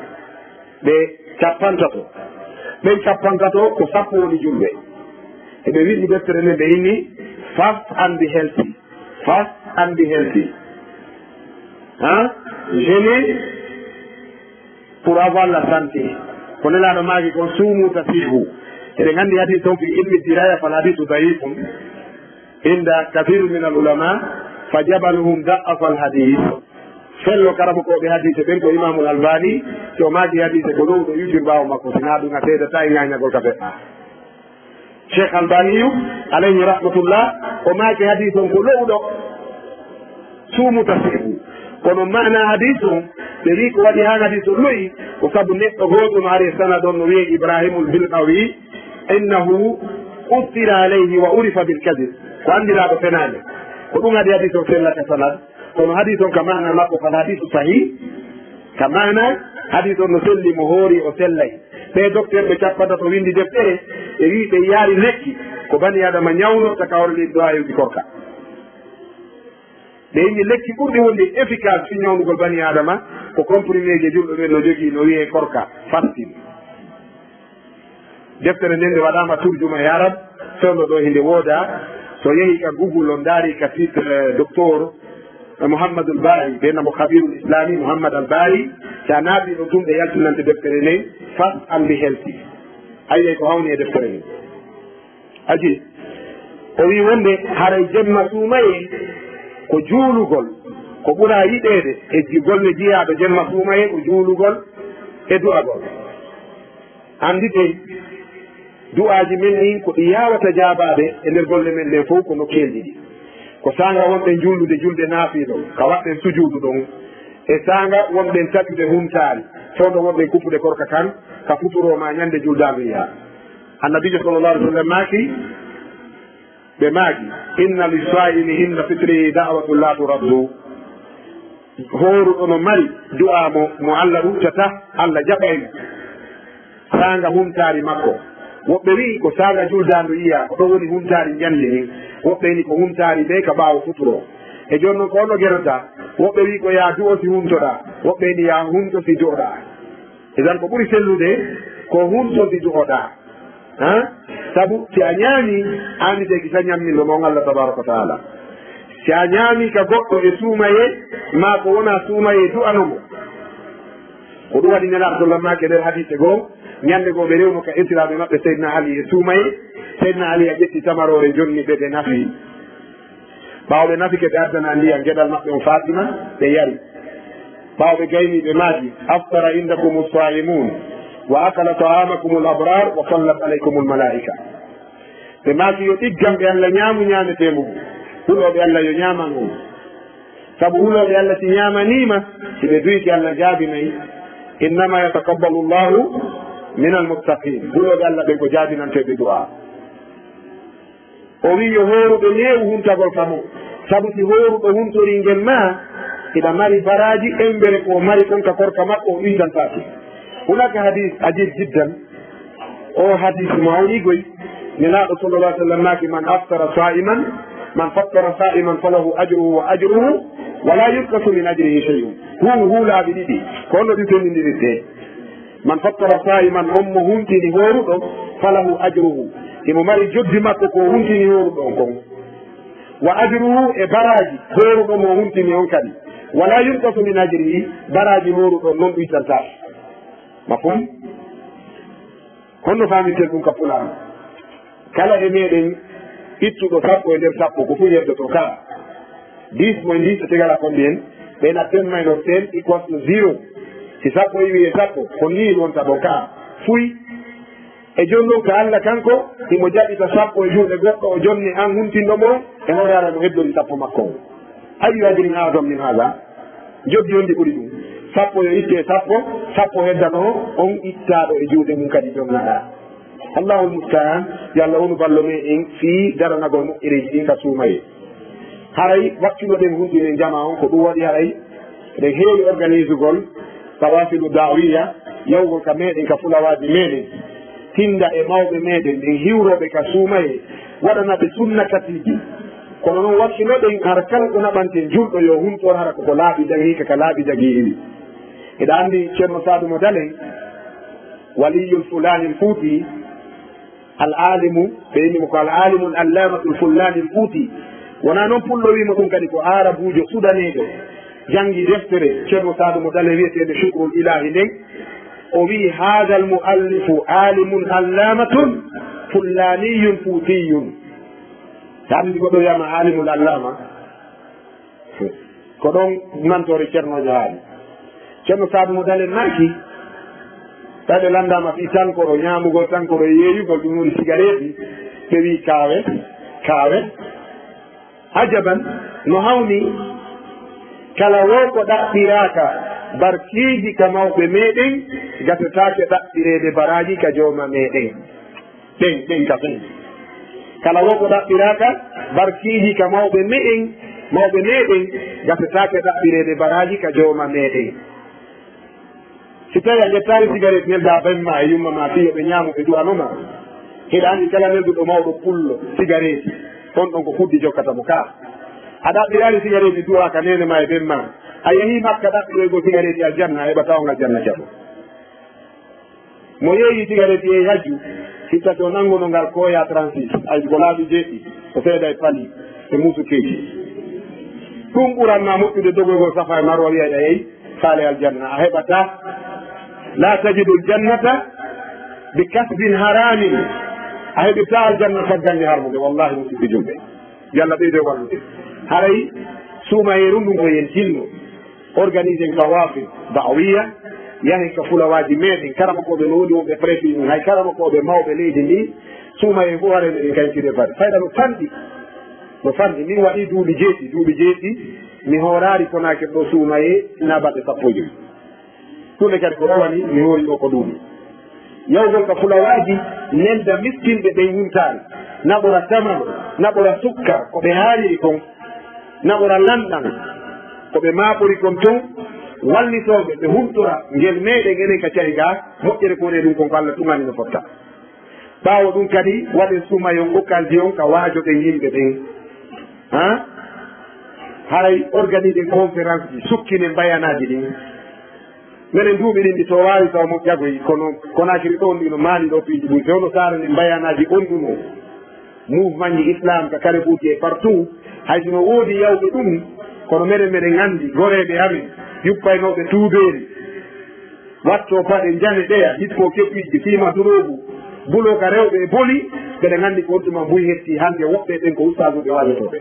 ɓe cappantato. Ɓen cappantato ko sappo woni julɓe. Eɓe winndi deftere nden, ɓe inni Fast and be healthy. Fast and be healthy. Hein? Jeûner pour avoir la santé. Ko Nelaaɗo maaki kon, "Suumu tasihhu." Eɗen anndi hadiis on fi ilmi diraya fal hadiisu da'ifun. Inda kathiru min al ulama, fa jabaluhum da'afa al hadith. Fello karamokooɓe hadiise ɓen ko Imaamul Albani, si o maaki hadiise ko ɗowɗo iwtir ɓaawo makko, si naa ɗum a seedataa e ñaañagol ka feɗɗa. Cheikh Albaniyu, alayhi rahmatullah, o maaki hadiis on ko ɗowɗo, "Suumu tasihu." Kono maana hadiis on, ɓe wi ko waɗi haa hadiis on lo'i, ko sabu neɗɗo gooto no ari e sanad on no wiyee Ibrahimul Bilqawi, "Innahu uthira alayhi wa urifa bil kadhib." Ko anndiraaɗo fenaande. Ko ɗum waɗi hadiis on sellata sanad. Kono hadiis on ka maana makko, fal hadiisu sahih. Ka maana hadiis on no selli, mo hoori o sellay. Ɓee docteur ɓe cappantato winndi deftere, ɓe wi ɓe yaari lekki ko bani Aadama ñawnorta ka hoore leydi ɗo haa yewti korka. Ɓe inni lekki ɓurɗi wonde efficace fii ñawnugol bani Aadama ko comprimé je julɗo ɓen no jogii, no wiyee korka, fasting. Deftere nden nde waɗaama turjuma e Arab, fewndo ɗo hinde woodaa. So yehi ka Google, on ndaari ka titre, eh, Docteur Muhammadul Baari, ɓe namo Khabirul Islami Muhammad Al Baari, si a naati ɗon tun ɓe yaltinante deftere nden, Fast and be Healthy. A yi'ay ko hawni e deftere nden. Aji, o wi wonde haray jemma suumayee ko juulugol, ko ɓura yiɗeede e ji-, golle jiyaaɗo jemma suumayee ko juulugol e du'agol. Annditen, du'aaji men ɗin ko ɗi yaawata jaabaade e nder golle men ɗen fow ko nokkeeli ɗiɗi. Ko saanga wonɗen juulude julde naafiilo, ka waɗɗen sujuudu ɗon, e saanga wonɗen taƴude huntaari, fewndo wonɗen kufude korka kan, ka futuro maa ñande juldaandu yaa. Annabiijo sallallahu alaihi wasallam maaki, Ɓe maaki, "Inna lissaa'imi inda fitrihi da'watun la turaddu." Hooruɗo no mari du'a mo, mo Allah ruttata, Allah jaɓay mo. Saanga huntaari makko. Woɓɓe wi'i ko saanga juldaandu yiya, ko ɗo woni huntaari njandi ndin. Woɓɓe ini ko huntaari ɓe ka ɓaawo futuro. E jooni non ko honno geroɗaa? Woɓɓe wi'i ko yaa du'o si huntoɗaa. Woɓɓe ini yaa hunto si du'oɗaa. Idan ko ɓuri sellude ko hunto si du'oɗaa. Ha? Sabu si a ñaami, annditee kisa ñamminɗo ma on Allah tabaaraka wa ta'ala. Si a ñaami ka goɗɗo e suumayee, maa ko wonaa suumayee du'ano mo. Ko ɗum waɗi Nelaaɗo sallallahu alaihi wasallam maaki e nder hadiise goo, ñande goo ɓe rewno ka esiraaɓe maɓɓe Seydina Ali e suumayee. Seydina Ali a ƴetti tamaroore jonni ɓe, ɓe nafi. Ɓaawo ɓe nafike, ɓe addana ndiyam geɗal maɓɓe on Faatima, ɓe yari. Ɓaawo ɓe gayni, ɓe maaki, "Aftara indakumu saa'imuun, wa akala ta'aamakumul abraar, wa sallat alaykumul malaa'ika." Ɓe maaki, "Yo ɗigganɓe Allah ñaamu ñaametee mugu. Hulooɓe Allah yo ñaaman on. Sabu hulooɓe Allah si ñaamanii ma, si ɓe duyike Allah jaabinay. Innama yataqabbalu Allahu minal muttaqiin." Hulooɓe Allah ɓen ko jaabinanteeɓe du'a. O wi'i yo hooruɗo neewu huntagol ka mo, sabu si hooruɗo huntorii ngel ma, hiɗa mari baraaji embere ko o mari kon ka korka makko, o ɗuytantaake. Hunaka hadis ajib jiddan. O hadis mawni goy. Nelaaɗo sallallahu alaihi wasallam maaki, "Man aftara sa'iman, man fattara sa'iman falahu ajruhu wa ajruhu, wa la yunqasu min ajrihi shay'un." Huu, huu laabi ɗiɗi. Ko honno ɗi tendindirirtee? "Man fattara sa'iman", on mo huntini hooruɗo, "falahu ajruhu", himo mari joddi makko ko huntini hooruɗo on kon. "Wa ajruhu", e baraaji hooruɗo mo huntini on kadi. "Wa la yunqasu min ajrihi", baraaji hooruɗo on non ɗuytantaake. Mafhum? Honno faamirten ɗum ka Pulaar? Kala e meɗen ittuɗo sappo e nder sappo, ko fuy heddoto ka? Dix moins dix est égal à combien? Ɓen a ten minus ten equals to zero. Si sappo iwi e sappo, ko ni wonta ɗo ka? Fuy. E jooni ɗon ka Allah kanko, himo jaɓita sappo e juuɗe goɗɗo, o jonni an huntinɗo mo, e hoore Allah no heddori sappo makko on. Ayyu ajrin a'zam min hadha? Joddi on ndi ɓuri ɗum. Sappo yo itte e sappo, sappo heddano on ittaaɗo e juuɗe mum kadi jonnaɗaa. Allahul musta'an, yo Allah wonu ballo men en fii daranagol moƴƴereeji ɗin ka suumayee. Haray wakkiloɗen hunɗinen jamaa on, ko ɗum waɗi haray eɗen heewi organisugol Tawafilu Da'wiya, yawgol ka meɗen, ka fulawaaji meɗen, tinda e mawɓe meɗen ɓen hiwrooɓe ka suumayee, waɗana ɓe sunna katiiji. Kono non wakkiloɗen hara kala ko naɓanten julɗo yo huntor hara koko laaɓi dagiika ka laaɓi dagiiɗi. Eɗa anndi Ceerno Saadu mo Dalen, waliyul Fulaanil Fuuti, al alimu, ɓe inni mo ko al alimul allamatul Fulaanil Fuuti. Wonaa non pullo wii mo ɗum kadi, ko aarabuujo sudaneejo. Janngi deftere Ceerno Saadu mo Dalen wiyeteende Shukrul Ilaahi nden. O wi'i, "Haadal muallifu alimun allamatun fullaaniyun fuutiyun." Ka anndi ko ɗo wiyama alimul allama. Ko ɗon nantoore Ceerno Jahaali. Ceerno Saadu mo Dalen maaki, tawi ɓe lanndaama fii tankoro, ñaamugol tankoro e yeeyugol, ɗum woni sigareeti, ɓe wi'i, "Kaawe, kaawe." Ajaban, no hawni, kala woo ko ɗaɓɓiraaka barkiiji ka mawɓe meɗen, gasetaake ɗaɓɓireede baraaji ka jooma meɗen. Ɗen, ɗen ka ɓen. Kala woo ko ɗaɓɓiraaka barkiiji ka mawɓe meɗen, mawɓe meɗen, gasetaake ɗaɓɓireede baraaji ka jooma meɗen. Si tawii a ƴettaali sigareeti, neldaa ben maa e yumma maa fii yo ɓe ñaamu, ɓe du'ano maa. Hiɗa anndi kala nelduɗo mawɗo pullo sigareeti, on ɗon ko fuddi jokkata mo kaa. A ɗaɓɓiraali sigareeti du'aa ka neene maa e ben maa. A yahii Makka ɗaɓɓiroygol sigareeti aljanna, a heɓataa on aljanna jabo. Mo yeeyi sigareeti e hajju, hittake o nannguno ngal kooya trente-six, ay ko laabi jeeɗiɗi, o seeda e pali, e muusukeeji. Ɗum ɓuran maa moƴƴude dogoygol Safa e Marwa, wi'ayɗa yeey, faale aljanna, a heɓataa. La tajidul jannata bi kasbin haramin. A heɓirtaa aljanna saggande harmude, wallahi, musidɓe julɓe. Yo Allah ɓeydo wallude. Haray suumayeeru ndun ko yen tinno. Organisen ka waafi da'wiya, yahen ka fulawaaji meɗen, karamokooɓe no woni wonɓe préfet ɗum, hay karamokooɓe mawɓe leydi ndi, suumayee fof haray meɗen kayntiri e fare. Fayda no fanɗi, no fanɗi. Min waɗi duuɓi jeeɗiɗi, duuɓi jeeɗiɗi, mi hooraali Konaakiri ɗo suumayee, na balɗe sappo e jowi. Ɗum ne kadi ko ɗowani mi hoori ɗo ko ɗum. Yawgol ka fulawaaji, nelda miskinɓe ɓen huntaali. naɓora tamaro, naɓora sukka, ko ɓe haaliri kon, naɓora lanɗan, ko ɓe maaɓori kon ton, wallitooɓe ɓe huntora ngel meeɗen enen ka cari gaa, moƴƴere ko woni e ɗum kon ko Allah tun anndi no fotta. Ɓaawo ɗum kadi, waɗen sumayon occasion ka waajoɗen yimɓe ɓen. Ha? Haray organisen conférence ji, sukkinen bayanaaji ɗin. Menen duuɓi ɗin ɗi to waawi taw moƴƴagoy, kono Konaakiri ɗon ɗino maali ɗo piiji ɗum, fewndo saare ndin bayanaaji on ɗum o. Mouvement ji Islam ka karefuuji e partout, hay sino woodi yawɓe ɗum, kono menen meɗen anndi goreeɓe amen, yuppaynooɓe tuubeeri, watto paɗe njane ɗeya, hippo kepiiji, fiima duroogu, bulo ka rewɓe e boli, mbeɗen anndi ko on tuma mbuy hetti hannde woɓɓe ɓen ko ustaazuɓe waajotooɓe.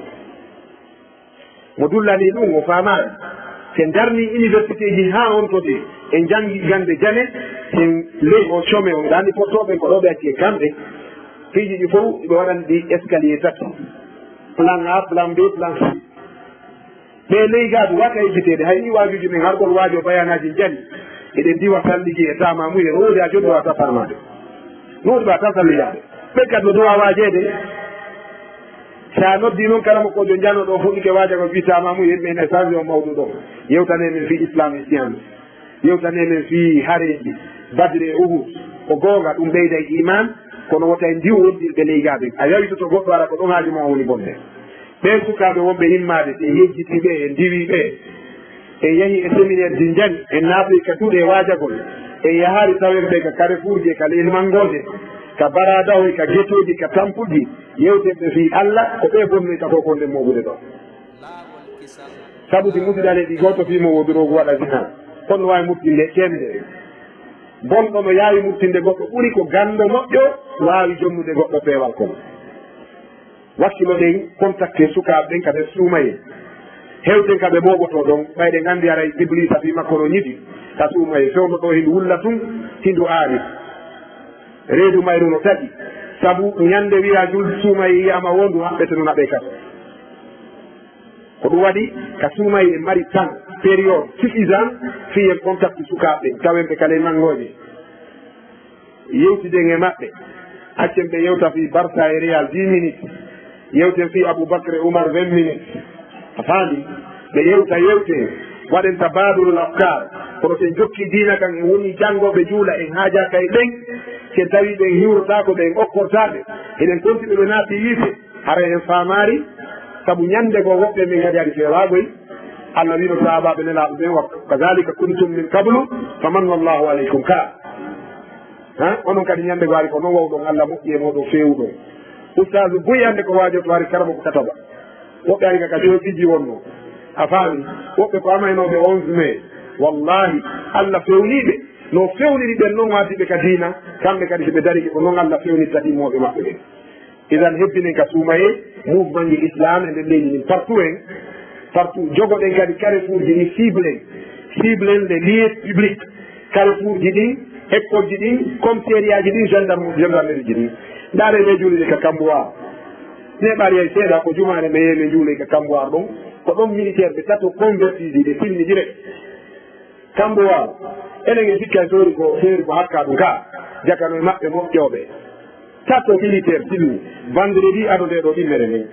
Mo dullanii ɗum, o faamaani. Si en darnii universitéeji haa on toti, en janngi gannde jane, si en ley o some on, ɗaani pottooɓe ko ɗo ɓe acci e kamɓe. Piiji ɗi fof ɓe waɗani ɗi escalier tati. Plan A, plan B, plan C. Ɓe ley gaa ɗum wata eggiteede, hay ni waajuuji men har kon waajo bayanaaji jani. Eɗen diwa salligi e taamaamuye, no woodi a jonnoo a tafaamaade. No woodi ɓa tan salligaade. Ɓe kadi no duwa waajeede. So a noddii noon kala mo ko jo njano ɗo fof ike waaja ko wii taamaamuye, yimɓe ene sange o mawɗo ɗo. Yewtanee men fii Islam e science. Yewtanee men fii hareeji Badri e Uhud. Ko goonga, ɗum ɓeyday iman, kono wota en ndiw wondirɓe ley gaa ɓen. A yawitoto goɗɗo ara ko ɗon haaju ma woni bonde. Ɓeen sukaaɓe wonɓe immaade, si en yejjitii ɓe, en ndiwii ɓe, en yahii e séminaire ji njani, en naatoyi ka duɗe e waajagol, en yahaali tawen ɓe ka karefuurji e ka leydi manngooje, ka baraadahoy, ka getooji, ka tampuji, yewten ɓe fii Alla, ko ɓe bonnoyta ko kon nden mooɓude ɗo. Sabu si musiɗɗo ale ɗi gooto fii mo wooduroogu waɗa zina, kon no waawi muttinde teemedere. Bonɗo no yaawi muttinde goɗɗo ɓuri ko ganndo moƴƴo waawi jonnude goɗɗo peewal kon. Wakkiloɗen, kontakten sukaaɓe ɓen ka nder suumayee. Hewten ka ɓe mooɓotoo ɗon, ɓay ɗen anndi haray Ibliisa fii makko no ñiɗi ka suumayee. Fewndo ɗoo hindu wulla tun, hindu aari. Reedu mayru no taƴi. Sabu ñande wiyaa jul suumayee yiyaama woo ndu haɓɓete no naɓee kaso. Ko ɗum waɗi ka suumayee en mari temps, période suffisant fii en contact sukaaɓe ɓen, tawen ɓe ka ley manngooje. Yewtiden e maɓɓe. Accen ɓe yewta fii Barça e Real dix minutes. Yewten fii Abubakar e Umar vingt minutes. A faami? Ɓe yewta, yewten. Waɗen tabaadulul afkaar. Kono so en jokkii diina kan, en wonii janngooɓe juula, en haajaaka e ɓen. Si en tawii ɓe en hiwrotaako ɓe, en okkortaa ɓe. Hiɗen konti ɓe, ɓe naati yiite. Haray en faamaali, sabu ñande goo woɓɓe men kadi ari feewaagoy. Allah wiino sahaabaaɓe Nelaaɗo ɓen, "Wa kadhalika kuntum min qablu, famanna Allahu alaykum." Ka, ha? Onon kadi ñande goo ari ko non wawɗon, Allah moƴƴi e mooɗon, feewuɗon. Ustaazu buy hannde ko waajoto ari, karamoko kataba. Woɓɓe ari ka, ka joofiji wonno. A faami? Woɓɓe ko amaynooɓe onze mai. Wallahi, Allah fewnii ɓe. No fewniri ɓen non waati ɓe ka diina, kamɓe kadi si ɓe darike ko non Allah fewnirta ɗimmooɓe maɓɓe ɓen. Idan hebbinen ka suumayee, mouvement ji Islam e nder leydi ndin, partout en, partout jogoɗen kadi carrefour ji ɗin, ciblen, ciblen les lieux publics, carrefour ji ɗin, école ji ɗin, commissariat ji ɗin, gendarme, gendarmerie ji ɗin. Ndaare ɓe juulide ka Kambuwar. Neɓaari hay seeɗa, ko jumaare ɓe yehi ɓe juuley ka Kambuwar ɗon, ko ɗon militaire ɓe tato converti ji ɓe filmi direct. Kambo waaw, enen en sikka e soori ko feeri ko hakka ɗum ka, jakano e maɓɓe moƴƴooɓe. Tato militaire filmi, vendredi ado nde ɗo ɗimmere nden.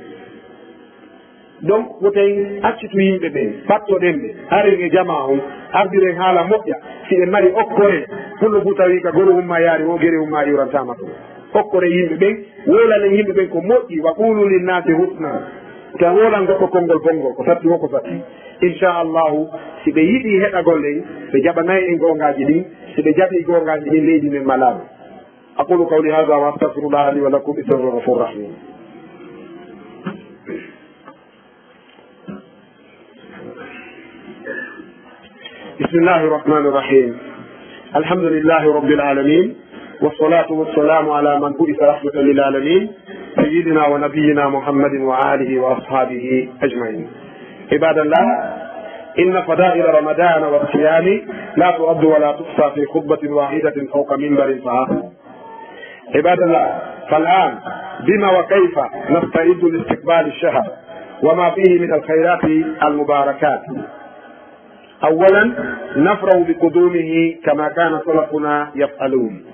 Donc, wota en accitu yimɓe ɓen, pattoɗen ɓe, haren e jamaa on, ardiren haala moƴƴa, si ɓe mari okkore, pullo fu tawi ka goro umma yaari, o gere umma yurantaama ɗum. Okkore yimɓe ɓen, wolanen yimɓe ɓen ko moƴƴi, wa qulu linnaasi husna. Te wolan goɗɗo konngol bonngol, ko satti wo ko satti. Inchallahu, si ɓe yiɗi heɗagol en, ɓe jaɓanay en goongaaji ɗin. Si ɓe jaɓi goongaaji ɗin, leydi men malaama. أقول قولي هذا وأستغفر الله لي ولكم إنه هو الغفور الرحيم. بسم الله الرحمن الرحيم. الحمد لله رب العالمين، والصلاة والسلام على من بعث رحمة للعالمين، سيدنا ونبينا محمد وآله وأصحابه أجمعين. عباد الله، إن فضائل رمضان والصيام لا تعد ولا تحصى في خطبة واحدة فوق منبر فآخر. عباد الله، فالآن بما وكيف نستعد لاستقبال الشهر وما فيه من الخيرات المباركات؟ أولا، نفرح بقدومه كما كان سلفنا يفعلون.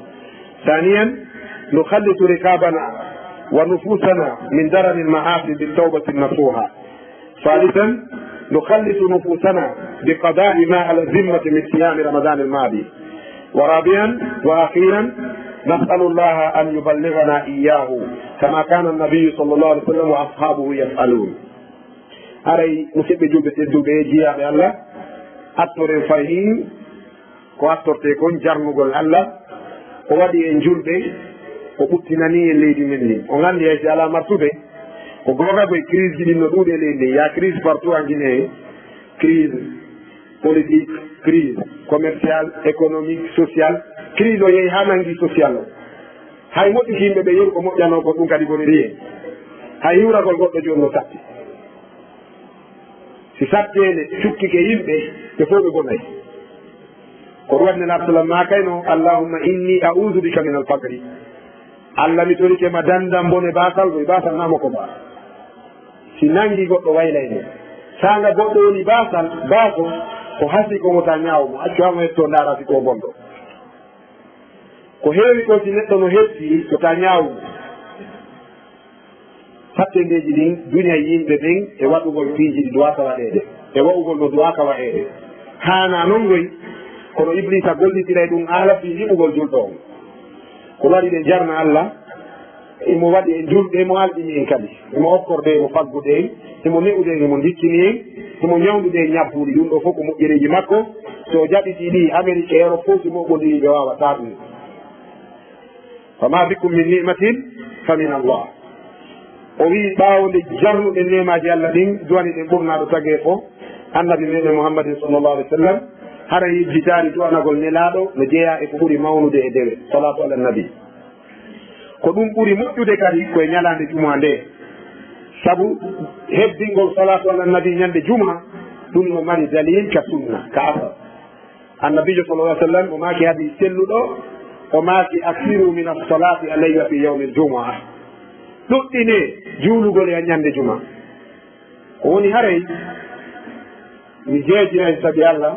ثانيا، نخلص رقابنا ونفوسنا من درن المعاصي بالتوبة النصوحة. ثالثا، نخلص نفوسنا بقضاء ما على الذمة من صيام رمضان الماضي. ورابعا وأخيرا، نسأل الله أن يبلغنا إياه كما كان النبي صلى الله عليه وسلم وأصحابه يفعلون. Haray musidɓe julɓe tedduɓe, jiyaaɓe Allah, attoren fahin ko attortee kon jarnugol Allah. O waɗi en julɓe, o ɓuttinanii en leydi men ndin. O nganndi hay si alaa martude, ko goonga koy, crise ji ɗin no ɗuuɗi e leydi ndin. Il y a crise partout en Guinée. Crise politique, crise commerciale, économique, sociale. Crise o yehi haa nanngi social o. Hay moƴƴuki yimɓe ɓe yeru ko moƴƴanoo kon, ɗum kadi boniri en. Hay hiwragol goɗɗo jooni no satti. Si satteende cukkike yimɓe, ɓe fof ɓe bonay. Ko ɗum waɗi Nelaaɗo sallam maakayno: "Allahumma inni a'udhu bika min al-faqri." Allah, mi torike ma dandam bone baasal, ko e baasal naa mo ko ba. Si nanngi goɗɗo, waylay mo. Saanga goɗɗo woni baasal, baaso, ko hasi ko wota ñaaw mo, accu haa mo hettoo ndaara si ko bonɗo. Ko heewi kon, si neɗɗo no hetti, wota ñaaw mo. Satteendeeji ɗin, duñay yimɓe ɓen e waɗugol piiji ɗi duwaaka waɗeede, e wa'ugol no duwaaka wa'eede. Haanaa non ngoy, kono Ibliisa gollitiray ɗum haala fii liɓugol julɗo on. Ko waɗi ɗen jarna Allah, imo waɗi en julɓe, imo alɗini en kadi, imo okkorde, imo faggude en, imo ne'ude en, imo ndikkini en, imo ñawndude en ñabbuuli. Ɗum ɗoo fof ko moƴƴereeji makko. So o jaɓitii ɗi, Amerik e Erop fof, si moɓondirii, ɓe waawataa ɗum. "Fama bikum min ni'matin fa min Allah." O wi'i, ɓaawo nde jarnuɗen neemaaji Allah ɗin, duwaniɗen ɓurnaaɗo tagee fof, Annabi meɗen Muhammadin sallallahu alaihi wasallam, hara yejjitaani duwanagol Nelaaɗo no jeyaa e ko ɓuri mawnude e dewe, salaatu ala nabi. Ko ɗum ɓuri moƴƴude kadi ko e ñalaande juma nde, sabu hebbingol salaatu ala nabi ñande juma, ɗum no mari dalil ka sunna, ka asar. Annabiijo sallallahu alaihi wasallam, o maaki hadis selluɗo, o maaki: "Aksiru min as-salati alayya fi yawmil jumu'ah." Ɗuɗɗine juulugol e ñande juma. Ko woni haray, mi jeejiray sabi Allah,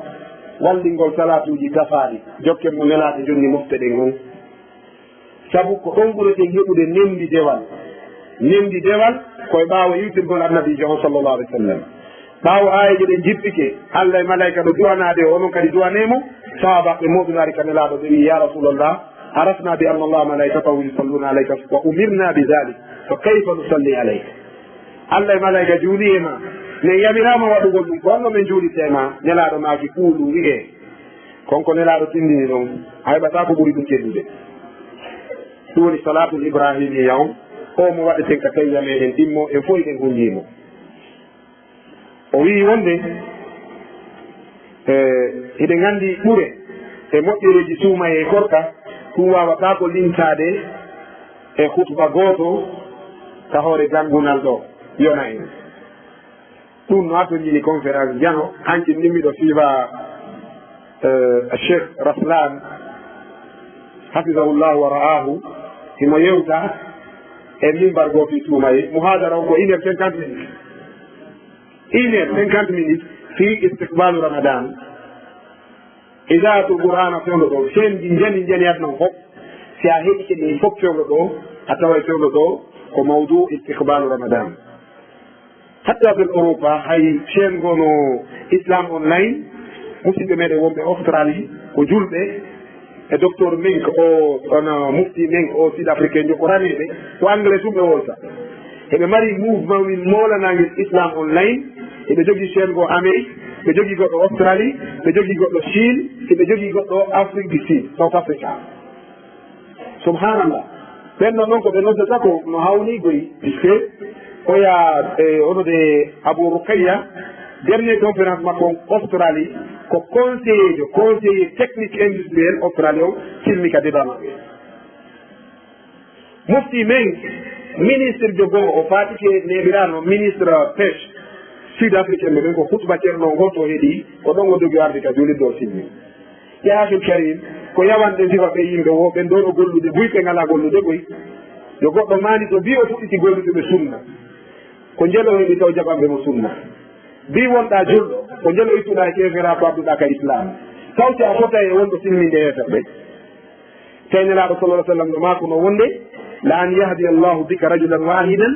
wallingol salaatuuji tafaaɗi, jokken mo Nelaaɗo jonni mofte ɗen on. Sabu ko ɗon ɓureten heɓude nemndi dewal. Nemndi dewal ko e ɓaawo iwtirgol Annabiijo on sallallahu alaihi wasallam. Ɓaawo aayeeje ɗen jippike, Allah e malaa'ika no du'anaade o, onon kadi du'anee mo. Sahaabaaɓe mooɓinaari ka Nelaaɗo, ɓe wi'i: "Ya Rasulallah, arafna bi anna Allah malaikatahu yusalluna alayka wa umirna bi dhalik, fa kayfa nusalli alayka?" Allah e malaa'ika juuli e ma, min yamiraama waɗugol ɗum, ko honno min juulirta e ma? Nelaaɗo maaki: "Quulu, wi'ee, kon ko Nelaaɗo tindini ɗon, a heɓataa ko ɓuri ɗum teddude." Ɗum woni salaatul ibrahimiyya on, o mo waɗeten ka tahiya meɗen ɗimmo, en fof eɗen hunjii mo. O wi'i wonde, e, hiɗen anndi ɓure e moƴƴereeji suumaye e korka, ɗum waawataa ko limtaade e khutba gooto ka hoore janngunal ɗo, yona en. Ɗum no atonjini conférence jano, hanki ni miɗo siifa, eh, Cheikh Raslan, hafizahullahu wa ra'ahu, himo yewta e mimbar goo fii suumaye. Muhadara on ko une heure cinquante minutes. Une heure cinquante minutes fii istiqbalu Ramadan. Idaatul Qur'aana fewndo ɗo, chaîne ji njani njani aduna on fof. Si a heɗike ɗin fof fewndo ɗo, a taway fewndo ɗo ko mawdu istiqbalu Ramadan. Hatta fil Europa, hay chaîne gono Islam Online, musidɓe meɗen wonɓe Australie, ko julɓe, e docteur Menk o, on, mufti Menk o, sud africain, jo ko raneɓe, ko anglais tun ɓe wolta. Eɓe mari mouvement min moolanaangel Islam Online, eɓe jogii chaîne go Amérique, ɓe jogii goɗɗo Australie, ɓe jogii goɗɗo Chine, eɓe jogii goɗɗo Afrique du Sud, South Africa. Subhanallah. Ɓen ɗon, ɗon ko ɓe noddata ko no hawni goy, puisque oya, e, ono de Abu Rukayya, dernier conférence makko on Australie, ko conseiller jo, conseiller technique industriel Australie on, silmi ka débat maɓɓe. Mufti men, ministre jo goo, o faatike neɓiraano ministre pêche sud africain ɓe ɓen, ko khutba Ceerno on goo to heɗi, ko ɗon o dogi arde ka juulirde o silmi. Ya akhil karim, ko yawanɗe sifa ɓe yimɓe wo, ɓen ɗoo no gollude buy, ɓe ngalaa gollude buy. Yo goɗɗo maani to bi o fuɗɗiti gollude ɓe sunna. Ko njelo heɓi taw jaɓanɓe mo sunna. Bi wonɗaa julɗo, ko njelo ittuɗaa e keeferaa ko adduɗaa ka Islam. Taw si a fotay e wonɗo silminde heeferɓe. Tawi Nelaaɗo sallallahu alaihi wasallam no maakuno wonde, La an yahdi Allahu bika rajulan wahidan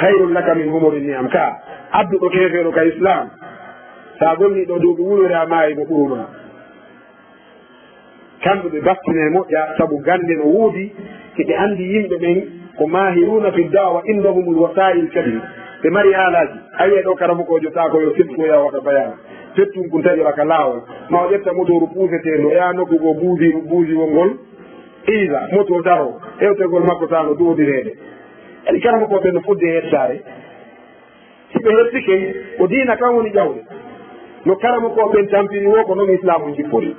khayrun laka min humuri ni'am. Ka adduɗo keefeero ka Islam, sa gonni ɗo duuɓi wuro, a maayi mo ɓuruma. Kamɓe ɓe battine moƴƴa, sabu gannde no woodi, hiɓe anndi yimɓe ɓen ko maahiruna fi da'wa, indahumul wasa'il kadi. Ɓe mari haalaaji. A yi'ay ɗo karamokoojo taa ko yo sirku, o yaha waɗa bayaana. Fettun kun taƴora ka laawol. Ma o ƴetta motooru puuseteendu, o yaha nokku goo, buusiiru, buusiwol ngol. Iida, moto daro, hewtegol makko taa no duwodireede. Eni karamokooɓe ɓen no fodde e hettaare. Si ɓe hettike, ko diina kan woni ƴawde. No karamokooɓe ɓen tampiri woo, ko non Islaamu jippori.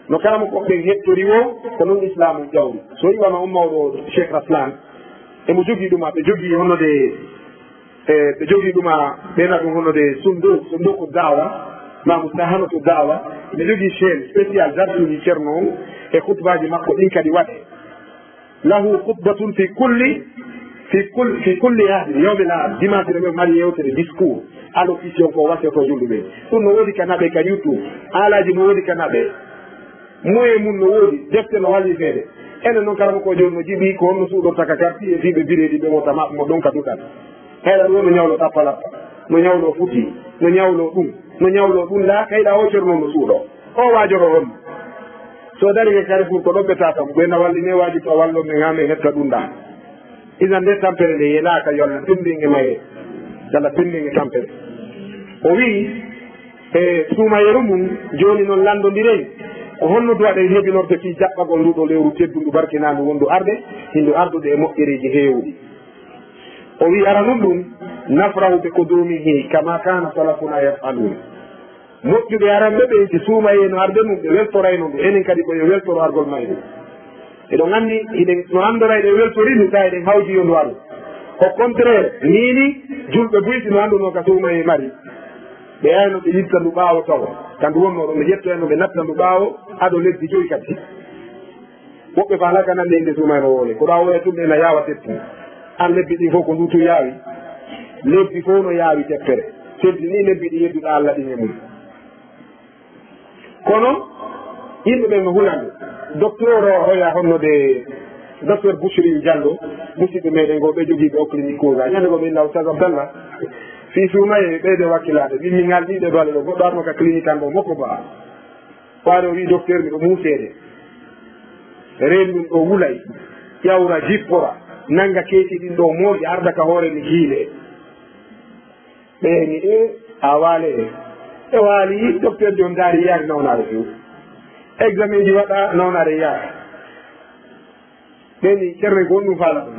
No karamokooɓe ɓen hettori woo, ko non Islaamu ƴawri. So iwama on mawɗo Cheikh Raslan, emo jogii ɗuma, ɓe jogii hono de, e, ɓe jogii ɗuma, ɓe na ɗum hono de sundu, sunduku da'wa, ma mustahanotu da'wa, ɓe jogii chaîne spécial darsuuji Ceerno on, e khutbaaji makko ɗin kadi waɗe. Lahu khutbatun fi kulli, fi kul-, fi kulli ahdi, yawmil ahad, dimanche ɗo ɓe mari yewtere, discours, allocution ko wasoto julɓe ɓe. Ɗum no woodi ka naɓe ka YouTube, haalaaji no woodi ka naɓe. Moyen mun no woodi, defte no wallifeede. Enen non karamokoojo on no jiɓi ko honno suuɗorta ka quartier e fiiɓe bireedi ɓe wota maɓɓe mo ɗon ka duɗal. Heyla ɗum no ñawlo ɗappa lappa, no ñawlo futi, no ñawlo ɗum, no ñawlo ɗum, la kayɗa o Ceerno no suuɗo. O waajoro on. So dari e Carrefour ko ɗon ɓe tata mo, ɓe na walli ne waaji to wallo men haa men hetta ɗum ɗa. Idan nde tampere nde yelaaka yo Allah pindin e mayre. Yo Allah pindin e tampere. O wi'i, e suumayeru mum, jooni non lanndondiren. Ko honno duwaɗen hebinorto fii jaɓɓagol ndu ɗo lewru teddundu barkinaandu wondu arde, hindu ardude e moƴƴereeji heewuɗi. O wi'i, aranun ɗum, nafrahu bi qudumihi kama kana salafuna yaf'alun. Moƴƴuɓe aranɓe ɓen, si suumayee no arde mum, ɓe weltorayno ndu. Enen kadi ko yo weltoro argol mayru. Eɗon anndi, hiɗen no anndora eɗen weltori ndu, tawa eɗen hawji yo ndu aru. Au contraire, nii ni, julɓe buy si no annduno ka suumayee mari. Ɓe yayno ɓe yitta ndu ɓaawo taw. Ka ndu wonno ɗon, ɓe ƴettoyno ɓe natta ndu ɓaawo, ado lebbi joy kadi. Woɓɓe faalaka nande innde suumayee no woole. Ko ɗa woole tun ɓe na yaawa teppi. An lebbi ɗin fof ko ndu tun yaawi. Lebbi fof no yaawi teppere. Teddi ni lebbi ɗi yedduɗa Allah ɗin e mum. Kono yimɓe ɓen no hulande. Docteur o hoya honno de Docteur Bouchri Diallo, musidɓe meɗen goo ɓe jogiiɓe o clinique Koga. Ñande goo ɓe illa Oustaz Abdallah, fii suumayee ɓeyde wakkilaade. Min mi ngal ɗiɗe bale ɗo, goɗɗo arno ka clinique an ɗo mokko ba. Waade o wi'i, docteur, miɗo muuseede. Reen ɗum ɗo wulay, ƴawra, jippora, nannga keeci ɗin ɗo mooƴa, arda ka hoore mi jiile. Ɓe ni, e, a waale e. E waali, docteur John daari yaari nawnaare few. Examen ji waɗa, nawnaare yaari. Ɓe ni, ceerno ko honɗum faala ɗum?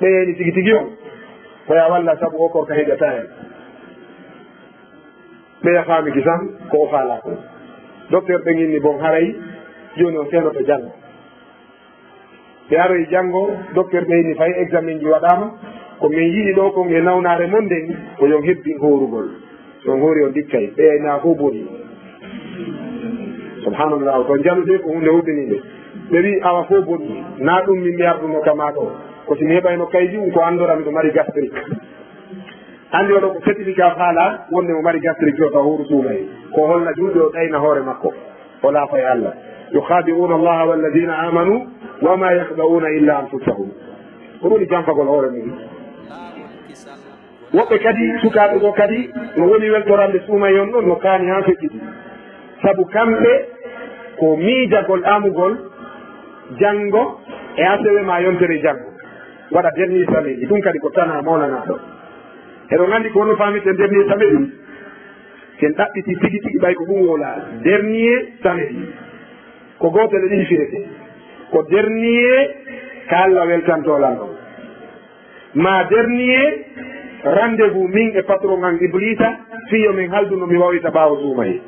Ɓe yani tigi tigi on, ko ya walla sabu o korka heƴata en. Ɓeya faami kisan ko o faalaa kon. Docteur ɓen inni bon haray jooni on feenoto janngo. Ɓe aroyi janngo, docteur ɓe inni fay examen ji waɗaama, ko min yiɗi ɗo kon e nawnaare mon nden, ko yon hebbin hoorugol. So on hoori on dikkay, ɓe ayna fof boni. Subhanallah, ko jalude ko huunde hulɓiniinde. Ɓe wi awa fof boni, na ɗum min mi arduno kama ɗo. Ko si mi heɓayno kaydi um ko anndora miɗo mari gastrique. Anndi oɗo ko certificat faala wonde mo mari gastrique o taw hooru suumay. Ko holna julɓe o ɗayna hoore makko. O laafa e Allah. Yukhadi'una Allah walladhina amanu wa ma yakhda'una illa anfusahum. Ko ɗum woni janfagol hoore mum. Woɓɓe kadi, sukaaɓe goo kadi, no woni weltorande suumay on ɗon, no kaani haa feƴƴiti. Sabu kamɓe ko miijagol amugol janngo e asewe ma yontere janngo. Waɗa dernier samedi, ɗum kadi ko tanaa mawnanaaɗo. Eɗon anndi ko honno faamirten dernier samedi? Si en ɗaɓɓiti tigi tigi ɓay ko ɗum wowlaa. Dernier samedi. Ko gootel e ɗiɗi firete. Ko dernier ka Alla weltantoo lan ɗon. Ma dernier rendez-vous min e patron an Iblisa, fii yo min haldu no mi wawita ɓaawo suumay.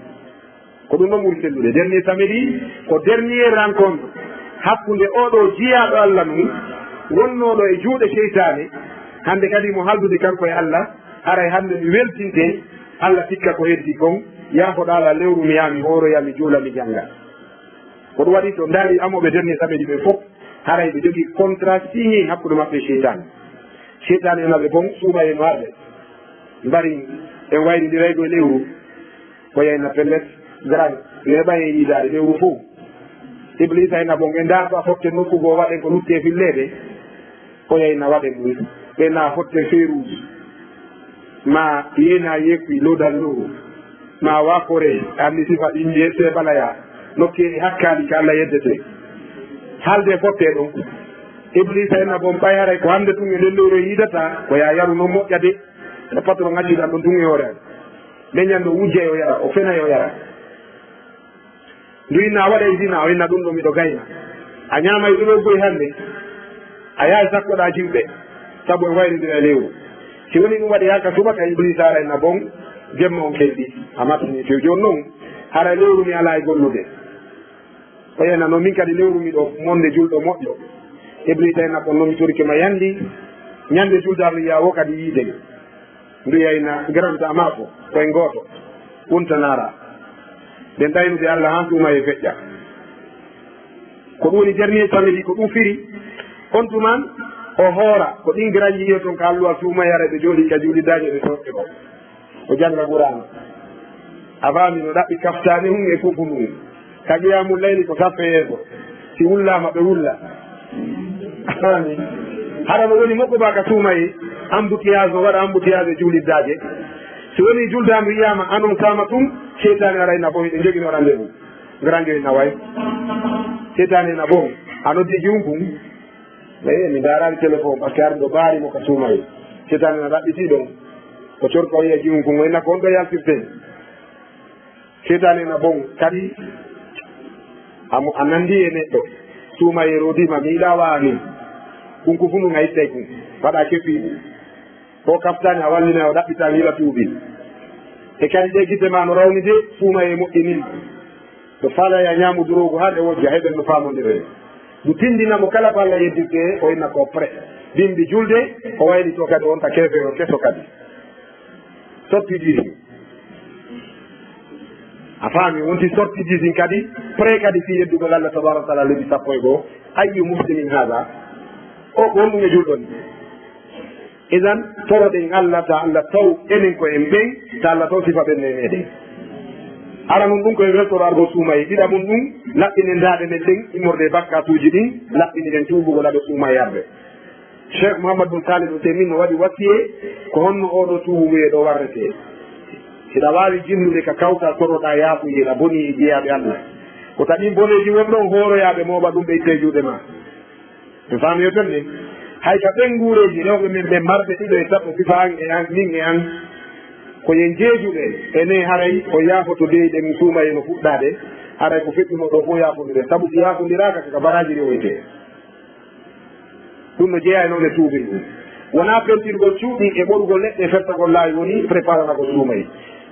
Ko ɗum ɗon ɓuri sellude. Dernier samedi, ko dernier rencontre hakkunde oo ɗoo jiyaaɗo Alla nun, wonnooɗo e juuɗe seytaane, hande kadi mo haldude kanko e Alla, haray hande mi weltinte Alla tikka ko heddi kon, yaafoɗaa Alla lewru mi yaha mi hooroya, mi juula, mi jannga. Ko ɗum waɗi so ndaari amooɓe dernier samedi ɓen fof, haray ɓe jogii contrat signé hakkunde maɓɓe e seytaane. Seytaane e maɓɓe bon, suumayee no arde. Mbari en wayri ndi raygo e lewru. Ko yayna pellet, garan, neeɓa e yiidaade lewru fof. Iblisa e nabon en ndaar ɗo a fotte nokku goo waɗen ko lutte e filleede. Ko yayna waɗe mum, ɓe na fotte feeruuji, ma yeyna yekkuy lodal lowru, ma wakore anni sifa ɗin yette balaya, nokkiri hakkaali ka Allah yeddete. Haalde fotte ɗon, Iblisa en na bon ɓay haray ko hannde tun e nden lowru e yiidata, ko ya yaru non moƴƴa de, no patron accidan ɗon tun e hoore an. Nden ñande o wujjay o yara, o fenay o yara. Ndu inna a waɗay zina, o inna ɗum ɗo miɗo gayna. A ñaamay ɗum ɗo boy hannde. A yahay sakkoɗaa jiwɓe, sabu en wayrindira e lewru. Si woni ɗum waɗi haa ka subaka, Ibliisa ara inna bon, jemma on kelɗi. A mattini tew jooni non, hara lewru mi alaa e gollude. O inna non min kadi lewru miɗo monde julɗo moƴƴo. Ibliisa inna kon non mi torike ma yandi, ñande juldaandu yaa wo kadi yiiden. Ndu yayna granta maako, koye gooto, wonta naara. Nden ɗaynude Allah haa suumaye feƴƴa. Ko ɗum woni dernier samedi, ko ɗum firi. On tuman, o hoora, ko ɗin granji yiyo ton ka alluwa suumaye, ara ɓe jooɗi ka juulidaaje ɓe toɗɗe o. O jannga Qur'aana. A faami no ɗaɓɓi kaftaani hun e kuku ndun. Ka qiyaamu layli ko saffe yeeso. Si wullaama, ɓe wulla. Aani. Hara no woni moƴƴo ba ka suumaye, embouteillage no waɗa embouteillage e juuliddaaje. Si woni juldaandu yiyaama, anonsaama tun, seytaane ara ina bon, hiɗen jogino rendez-vous. Ngara njoyi na way. Seytaane na bon. A noddi jiwun kun. Eyi, mi ndaaraali téléphone, parce que arɗo baari mo ka suumaye. Seytaane na ɗaɓɓiti ɗon. Ko corka o yiya jiwun kun, o inna ko on ɗo yaltirten. Seytaane na bon kadi, a mo-, a nanndi e neɗɗo, suumaye roodiima, mi yiɗaa waani. Kun ko funu nga ittay kun, waɗa kefiiɗi. Ko kaftaani a wallina o ɗaɓɓitaa mi yiɗa tuubi. E kadi ɗe gite ma no rawni de, suumaye moƴƴinin. No faalaya ñaamu duroogu haa ɗe wojja, heɓen no faamondire. Ndu tinndina mo kala ko Allah yeddirte, o inna ko pre. Bimbi julde, o waylito kadi on ta keefeero keso kadi. Sotti ɗiɗi. A faami, wonti sorti disin kadi, prêt kadi fii yeddugol Allah tabaaraka wa taala lebbi sappo e goo. Ayyu muslimin haada? O ko honɗum e julɗo ni? Idan, toroɗen Allah, ta Allah taw enen ko en ɓen, ta Allah taw sifa ɓen e meɗen. Ara mun ɗum ko e weltoro argol suumaye. Ɗiɗa mun ɗum, laɓɓinen daaɗe men ɗen, immorde e bakkaatuuji ɗin, laɓɓiniren tuubugol aɓe suumaye arde. Cheikh Mouhammad bin Salih Uthaymin no waɗi wasiye ko honno oo ɗoo tuubu wiyee ɗoo warretee. Hiɗa waawi jinnude ka kawtal toroɗaa yaafuye, hiɗa bonii e jeyaaɓe Allah. Ko taƴi boneeji won ɗon hooroyaaɓe mooɓa ɗum ɓe itta e juuɗe maa. Mi faami yo tonne. Hay ka ɓen nguureeji rewɓe men ɓen marɓe ɗiɗo e tato sifa an e an, min e an. Ko yen jeejuɓe, ene haray o yaafoto dey ɗen suumaye no fuɗɗaade, haray ko feƴƴunoo ɗoo fof yaafondiren. Sabu si yaafondiraaka, ko ka baraaji rewoytee. Ɗum no jeyaa e noone tuubirgol. Wonaa pentirgol cuuɗi e ɓorugol leɗɗe e fertagol laawi woni preparanagol suumaye.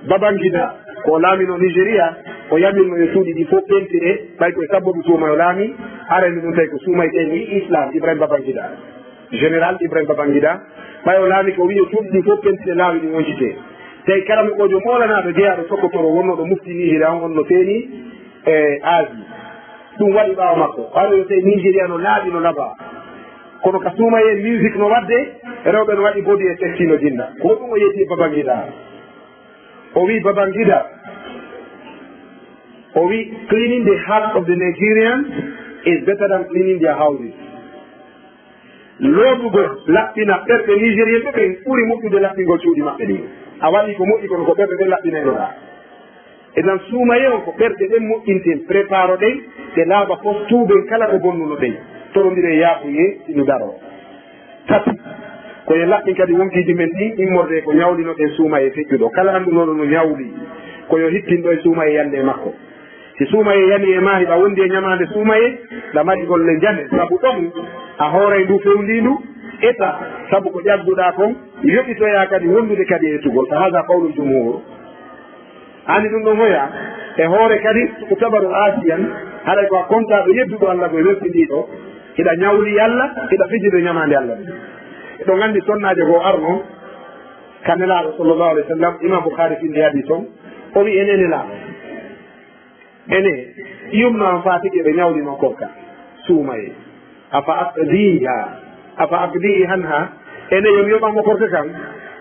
Babangida, ko o laaminoo Nigeria, o yamirno yo cuuɗi ɗi fof pentire, ɓay ko e sabbabu suumaye o laami, arani ɗum tawi ko suumaye ɓe mi Islam, Ibrahim Babangida. Général Ibrahim Babangida, ɓay o laami ko wi'i yo cuuɗi ɗi fof pentire laawi ɗi woncitee. Tawi kala mo ɓojo moolanaaɗo jeyaaɗo Sokotoro wonnooɗo mufti Nigeria on, on no feeni e Asie. Ɗum waɗi ɓaawo makko. Ɓaawo yo tawi Nigeria no laaɓi no labaa. Kono ka suumaye music no waɗde, rewɓe no waɗi body e sexy no jinna. Ko ɗum o yetti Babangida. O wi'i Babangida, o wi'i, "Cleaning the hearts of the Nigerians is better than cleaning their houses." Looɓugol laɓɓina ɓerɗe Nigérien ɓe ɓen ɓuri moƴƴude laɓɓingol cuuɗi maɓɓe ɗin. A waɗi ko moƴƴi kono ko ɓerɗe ɗen laɓɓinaynoɗaa. Idan suumaye on ko ɓerɗe ɗen moƴƴinten, préparo ɗen, ɗe laaɓa fos, tuuben kala ko bonnuno ɗen. Torondiren yaafuye, si no daroo. Tati, ko yo laɓɓin kadi wonkiiji men ɗin immorde ko ñawlinoɗen suumaye feƴƴuɗo. Kala anndunoɗo no ñawli, ko yo hittin ɗo e suumaye yande e makko. Si suumaye yani e maa, hiɗa wondi e ñamaande suumaye, ɗa mari golle njane, sabu ɗon a hooray ndu fewndiindu, eta, sabu ko ƴagguɗaa kon, yoɓitoyaa kadi wondude kadi e etugol. Fa haza qawlul jumhur. Ani ɗum ɗon hoya, e hoore kadi, ko tabaru Asiyan, haray ko a kontaaɗo yedduɗo Allah ko e weltindiiɗo, hiɗa ñawli Allah, hiɗa fijjude ñamaande Allah ɗum. Eɗon anndi sonnaajo goo arno, ka Nelaaɗo sallallahu alaihi wasallam, Imam Bukhari findi hadis on, o wi, "Ene Nelaaɗo, ene, yumno am faa tigi ɓe ñawlino korka, suumaye. Afa aqdiha, afa aqdihi anha, ene yo mi yoɓan mo korka kan?"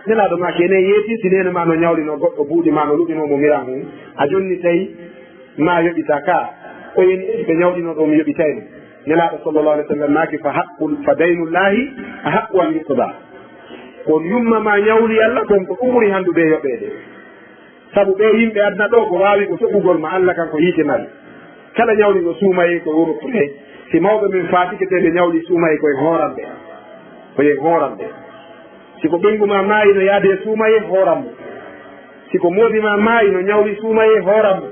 Nelaaɗo maaki, "Ene yeeti, si neene maa no ñawlino goɗɗo buuɗi maa no luɓinoo mo miran hun, a jonni tawi maa yoɓita ka, o yeni ɓe ñawlino ɗo mi yoɓitay mo." Nelaaɗo sallallahu alaihi wasallam maaki: "Fa haqqul, fa daynullahi ahaqqu an yuqda." Ko yumma ma ñawli Allah, kon ko ɗum ɓuri handude e yoɓeede. Sabu ɓee yimɓe aduna ɗoo, ko waawi ko toɓugol ma, Allah kan ko yiite mari. Kala ñawliɗo suumayee ko wuro ɓuree. Si mawɓe men faatike, tee ɓe ñawli suumayee, ko en hooran ɓe. Ko en hooran ɓe. Si ko ɓeyngu ma maayi no yaade e suumayee, hooran mo. Si ko moodi ma maayi no ñawli suumayee, hooran mo.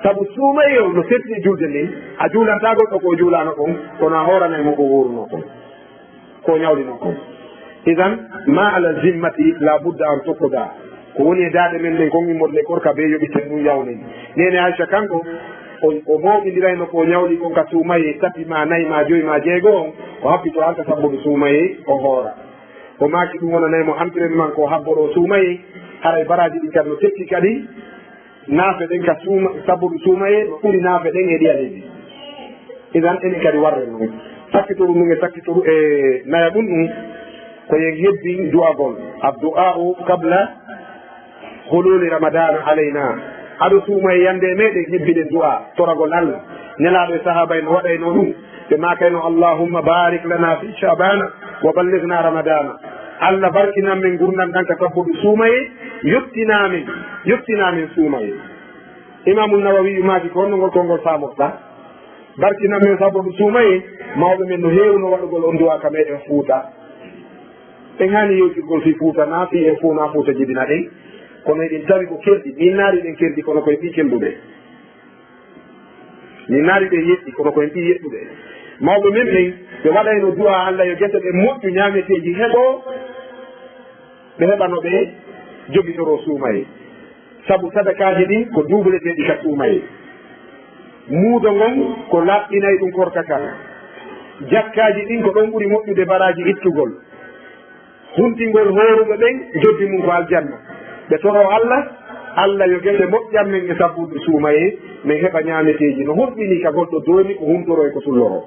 Sabu suumayee on no setti e julde nden, a juulantaa goɗɗo ko o juulaano kon, kono a hooranay mo ko o hoorunoo kon, ko o ñawlinoo kon. Idan, ma ala zimmati la budda an tuqda. Ko woni e daaɗe men ɗen kon immorde korka bee yoɓiten ɗum yawnen. Neene Aisha kanko, o, o mooɓindirayno ko o ñawli kon ka suumayee tati ma nayi ma joyi ma jeego on, o happitoo han ka sabbudu suumayee, o hoora. O maaki ɗum wonanay mo entraînement ko habboroo suumayee, haray baraaji ɗin kadi no tekki kadi, naafe ɗen ka suuma, sabbudu suumayee no ɓuri naafe ɗen e ɗiya leydi. Idan enen kadi warren ɗum. Sakkitoru ndun e sakkitoru e naya ɗum ɗum, ko yen hebbin du'agol. Addu'a'u qabla hululi Ramadana alayna. Ado suumayee yande e meɗen, hebbiɗen du'a, toragol Allah. Nelaaɗo e sahaaba en no waɗayno ɗum. Ɓe maakayno: "Allahumma barik lana fi Sha'bana wa ballighna Ramadana." Allah barkinan men ngurndan ɗan ka sabbudu suumayee, yottina men, yottina men suumayee. Imaamu Nawawi maaki ko honno ngol konngol faamorta? Barkinan men sabbudu suumayee, mawɓe men no heewno waɗugol on du'a ka meɗen Fuuta. En haani yewtirgol fii Fuuta, naa fii en fow naa Fuuta jibina ɗen. Kono eɗen tawi ko kerdi, min naari ɗen kerdi kono ko en ɓii kelduɓe. Min naari ɗen yeɗɗi kono ko en ɓii yeɗɗuɓe. Mawɓe men ɓen, ɓe waɗayno du'a Allah yo gese ɗen moƴƴu, ñaameteeji heɓoo, ɓe heɓa no ɓe jogitoroo suumayee. Sabu sadakaaji ɗin ko duubuleteeɗi ka suumayee. Muudo ngon ko laaɓɓinay ɗum korka kan. Jakkaaji ɗin ko ɗon ɓuri moƴƴude baraaji ittugol. Huntingol hooruɓe ɓen, joddi mum ko aljanna. Ɓe toroo Allah, Allah yo gese moƴƴan men e sabbude suumayee, men heɓa ñaameteeji no honɗini ka goɗɗo dooni ko huntoroo e ko tulloroo.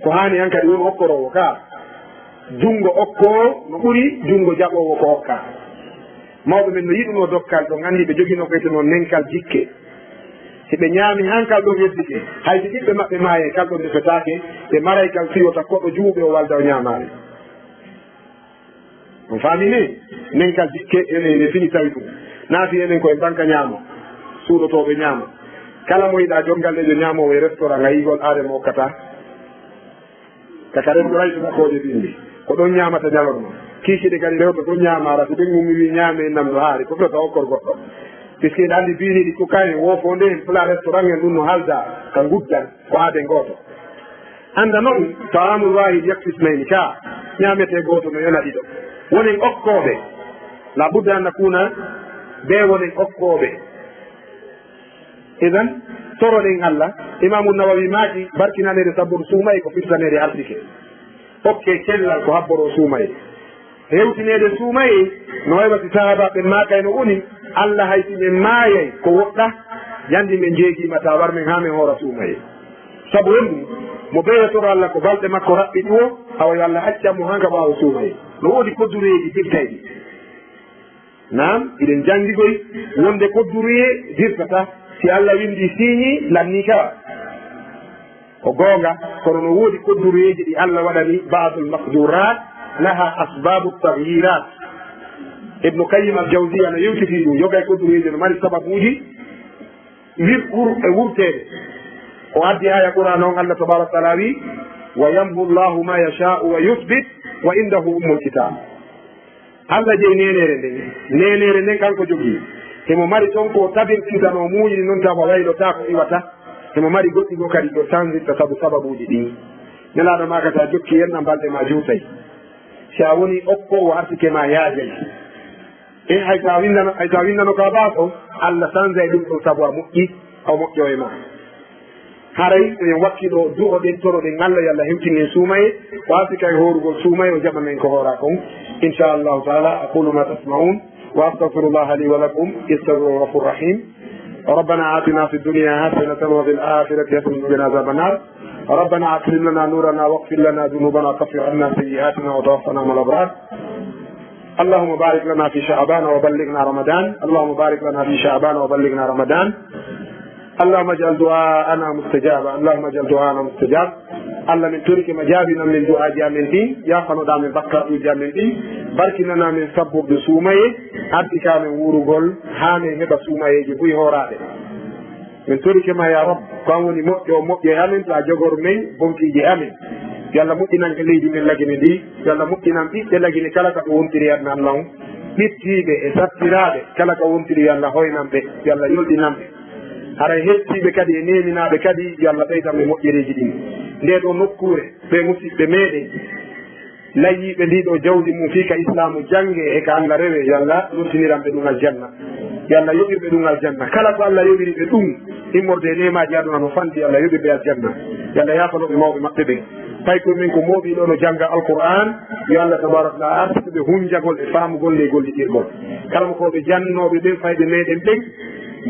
Ko haani han kadi won okkoroowo ka. Junngo okkoowo no ɓuri junngo jaɓoowo ko okkaa. Mawɓe men no yiɗunoo dokkal ɗon, anndi ɓe joginoo ko wi'etenoo nenkal jikke. Si ɓe ñaami han kal ɗon heddike, hay si ɓiɓɓe maɓɓe maayay, kal ɗon defetaake, ɓe maray kal, si wota koɗo juuɓe o walda o ñaamaali. On faami ni? Nenkal jikke, ene, ene fini tawi ɗum. Naati enen ko en banka ñaamo, suuɗotooɓe ñaama. Kala mo yiɗaa jonngalleejo ñaamoowo e restaurant, a yi'ii gol aade mo okkataa. Ka, ka restaurant e makkooje bimbi. Ko ɗon ñaamata ñalorma. Kiikiiɗe kadi rewta ɗon ñaamaara. Si ɓen ummi wi'i ñaamee nam no haari, ko fewta okkor goɗɗo. Puisque hiɗa anndi biiniiɗi ko kayen woofoo nde en plat restaurant en ɗum no halda ka nguddan. Ko aaden gooto. Annda non, ta'amul waahid yakfi isnayni, ka ñaametee gooto no yona ɗiɗo. Wonen okkooɓe. La budda an nakuna ɓe wonen okkooɓe. Idan, toroɗen Allah. Imaamu Nawawi maaki, barkinaneede sabbudu suumayee ko firtaneede arsike. Okkee cellal ko habboroo suumayee. Hewtineede suumayee, no wayi wati sahaabaaɓe maakay no woni, Allah hay si men maayay ko woɗɗa, yandi men jeegiima taa war men haa men hoora suumayee. Sabu honɗum? Mo beeyotora Allah ko balɗe makko raɓɓiɗi o, awa yo Allah accan mo hanka ɓaawo suumayee. No woodi koddureeji diggayɗi. Naam, hiɗen janngi koy wonde kodduruyee dirtata. Si Allah winndi siiñi, lannii kala. Ko goonga, kono no woodi kodduruyeeji ɗi Allah waɗani, ba'dul maqdurat laha asbabu taghyirat. Ibnu Qayyim al-Jawziyya no yewtitii ɗum, yoga e kodduruyeeji no mari sababuuji wir-, wur-, e wurteede. O addi aaya Qur'aan on, Allah tabaaraka wa ta'aala wi, "Wa yamhu Allahu ma yasha'u wa yuthbit wa indahu ummul kitab." Allah jeyi neeneere nden. Neeneere nden kanko jogii. Himo mari ton ko tabirtita no muuyi non tawa waylotaa ko iwata. Himo mari goɗɗi goo kadi ko sanzirta sabu sababuuji ɗin. Nelaaɗo maaka si a jokki en ɗan balɗe ma juutay. Si a woni okkoowo arsike ma yaajay. E hay sa windano, hay sa windano ka baaso, Allah sanzay ɗum ɗon sabu a moƴƴi, a moƴƴo e ma. Haray ko en wakkilo du'oɗen, toroɗen Allah, yo Allah hewtin en suumayee, o arsika en hoorugol suumayee, o jaɓa men ko hoora kon. Insha Allahu ta'ala, aqulu ma tasma'un, wa astaghfirullah li wa lakum, innahu huwal ghafurur rahim. ربنا آتنا في الدنيا حسنة وفي الآخرة حسنة وقنا عذاب النار. ربنا أتمم لنا نورنا واغفر لنا ذنوبنا وكفر عنا سيئاتنا وتوفنا مع الأبرار. اللهم بارك لنا في شعبان وبلغنا رمضان. اللهم بارك لنا في شعبان وبلغنا رمضان. اللهم اجعل دعاءنا مستجابا. اللهم اجعل دعاءنا مستجاب. Allah, min torike ma jaabinan min du'aaji amen ɗin, yaafanoɗaa min bakkaatuuji amen ɗin, barkinanaa min sabbordu suumayee, ardika min wuurugol haa min heɓa suumayeeje buy hooraaɗe. Min torike ma, yaa Rabb, ko an woni moƴƴo, moƴƴo e amen, taa jogor men bonkiiji amen. Yo Allah moƴƴinan ka leydi men Lagine ndi, yo Allah moƴƴinan ɓiɓɓe Lagine kala ka ɓe wontiri e aduna Allah on. Ɓittiiɓe e sattiraaɓe kala ka wontiri, yo Allah hoynan ɓe, yo Allah yolɗinan ɓe. Haray hettiiɓe kadi e neeminaaɓe kadi, yo Allah ɓeydan ɓe moƴƴereeji ɗin. Ndee ɗoo nokkuure, ɓee musiɓɓe meeɗen, layyiiɓe ndii ɗoo jawdi mum fii ka Islaamu jannge e ka Allah rewe, yo Allah noddiniran ɓe ɗum aljanna. Yo Allah yoɓir ɓe ɗum aljanna. Kala ko Allah yoɓiri ɓe ɗum, immorde e neemaaji aduna no fanɗi, yo Allah yoɓir ɓe aljanna. Yo Allah yaafano ɓe mawɓe maɓɓe ɓen. Paykoy men ko mooɓii ɗoo no jannga Alqur'aan, yo Allah tabaaraka wa ta'aala arsuku ɓe hunjagol e faamugol e gollitirgol. Kala mo ko ɓe jannooɓe ɓen fayɓe meeɗen ɓen,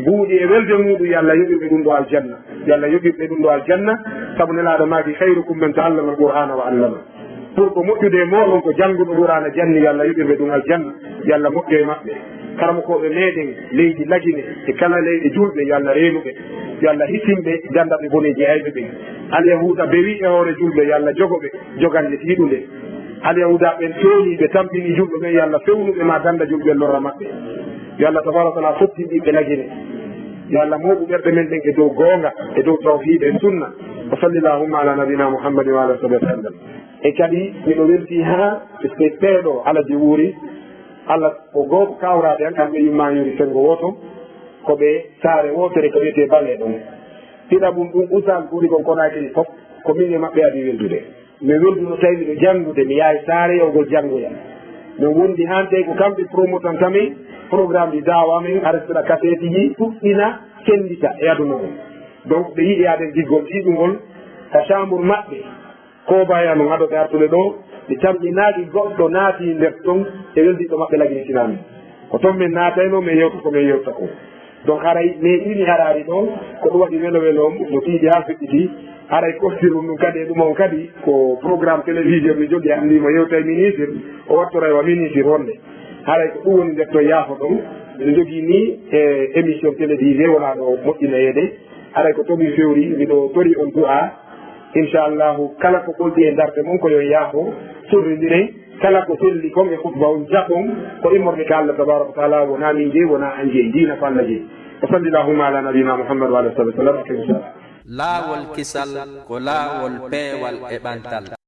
buuɗi e welde muuɗum, yo Allah yoɓir ɓe ɗum ɗoo aljanna. Yo Allah yoɓir ɓe ɗum ɗoo aljanna, sabu Nelaaɗo maaki, "Khayrukum man ta'allama al-Qur'ana wa 'allama." Ɓurɗo moƴƴude e mooɗon ko jannguɗo Qur'aana janni, yo Allah yoɓir ɓe ɗum aljanna, yo Allah moƴƴo e maɓɓe. Karamokooɓe meeɗen leydi Lagine e kala leyɗe julɓe, yo Allah reenu ɓe, yo Allah hisin ɓe, danda ɓe boneeji ayɓe ɓen. Alyahuuda bewi e hoore julɓe, yo Allah jogo ɓe, jogande tiiɗunde. Alyahuuda ɓen tooni ɓe tampini julɓe ɓen, yo Allah fewnu ɓe ma danda julɓe lorra maɓɓe. Yo Allah tabaaraka wa ta'aala fottin ɓiɓɓe Lagine. Yo Allah mooɓu ɓerɗe men ɗen e dow goonga, e dow tawhiid e sunna. Wa salli Allahumma ala nabina Muhammadin wa ala sahbihi wa sallam. E kadi, miɗo weltii haa ɓe ɓeeɗo Alhaji Wuuri, Allah ko gooto kawraade han, kamɓe yummaani yuri senngo wooto, ko ɓe saare wootere ko wiyetee Balee ɗon. Ɗiɗaɓum ɗum, Oustaz ko woni kon Konaakiri fof, ko min e maɓɓe adii weldude. Mi welduno tawi miɗo janngude, mi yahay saare yahugol janngoya. Min wondi han tawi ko kamɓe promotan tamin programme ji daawa amen, arestira kaseetiji, ɗuɗɗina, senndita e aduna on. Donc, ɓe yiɗi aden giggol ɗiɗungol ka chambre maɓɓe. Ko baya non ado ɓe artude ɗo, mi tamƴinaaki goɗɗo naati nder ton e weldiɗɗo maɓɓe Lagine Sinaaɓe. Ko ton min naatayno, min yewta ko min yewta ko. Donc, haray min ini haraari ɗo, ko ɗum waɗi welo welo mo tiiɗi haa feƴƴiti. Haray ko sirru ɗum kadi e ɗum on kadi, ko programme télévisé mi jogii, anndi mo yewtay ministre, o wattoray wa ministre wonde. Haray ko ɗum woni nder ton yaafo ɗon. Miɗo jogii ni e émission télévisé wonaa ɗo moƴƴinayeede. Haray ko toon mi fewri, miɗo tori on du'a. Inchallahu, kala ko ɓolti e darnde mon ko yo yaafo, sorrindiren. Kala ko selli kon e khutba on jaɓon, ko immorde ka Allah tabaraka wa taala, wonaa min jeyi, wonaa an jeyi, diina ko Allah jeyi. Wa salli Allahumma ala nabiyina Muhammad wa ala sahbihi wa sallam. Aqimu salat. Laawol kisal ko laawol peewal e ɓantal.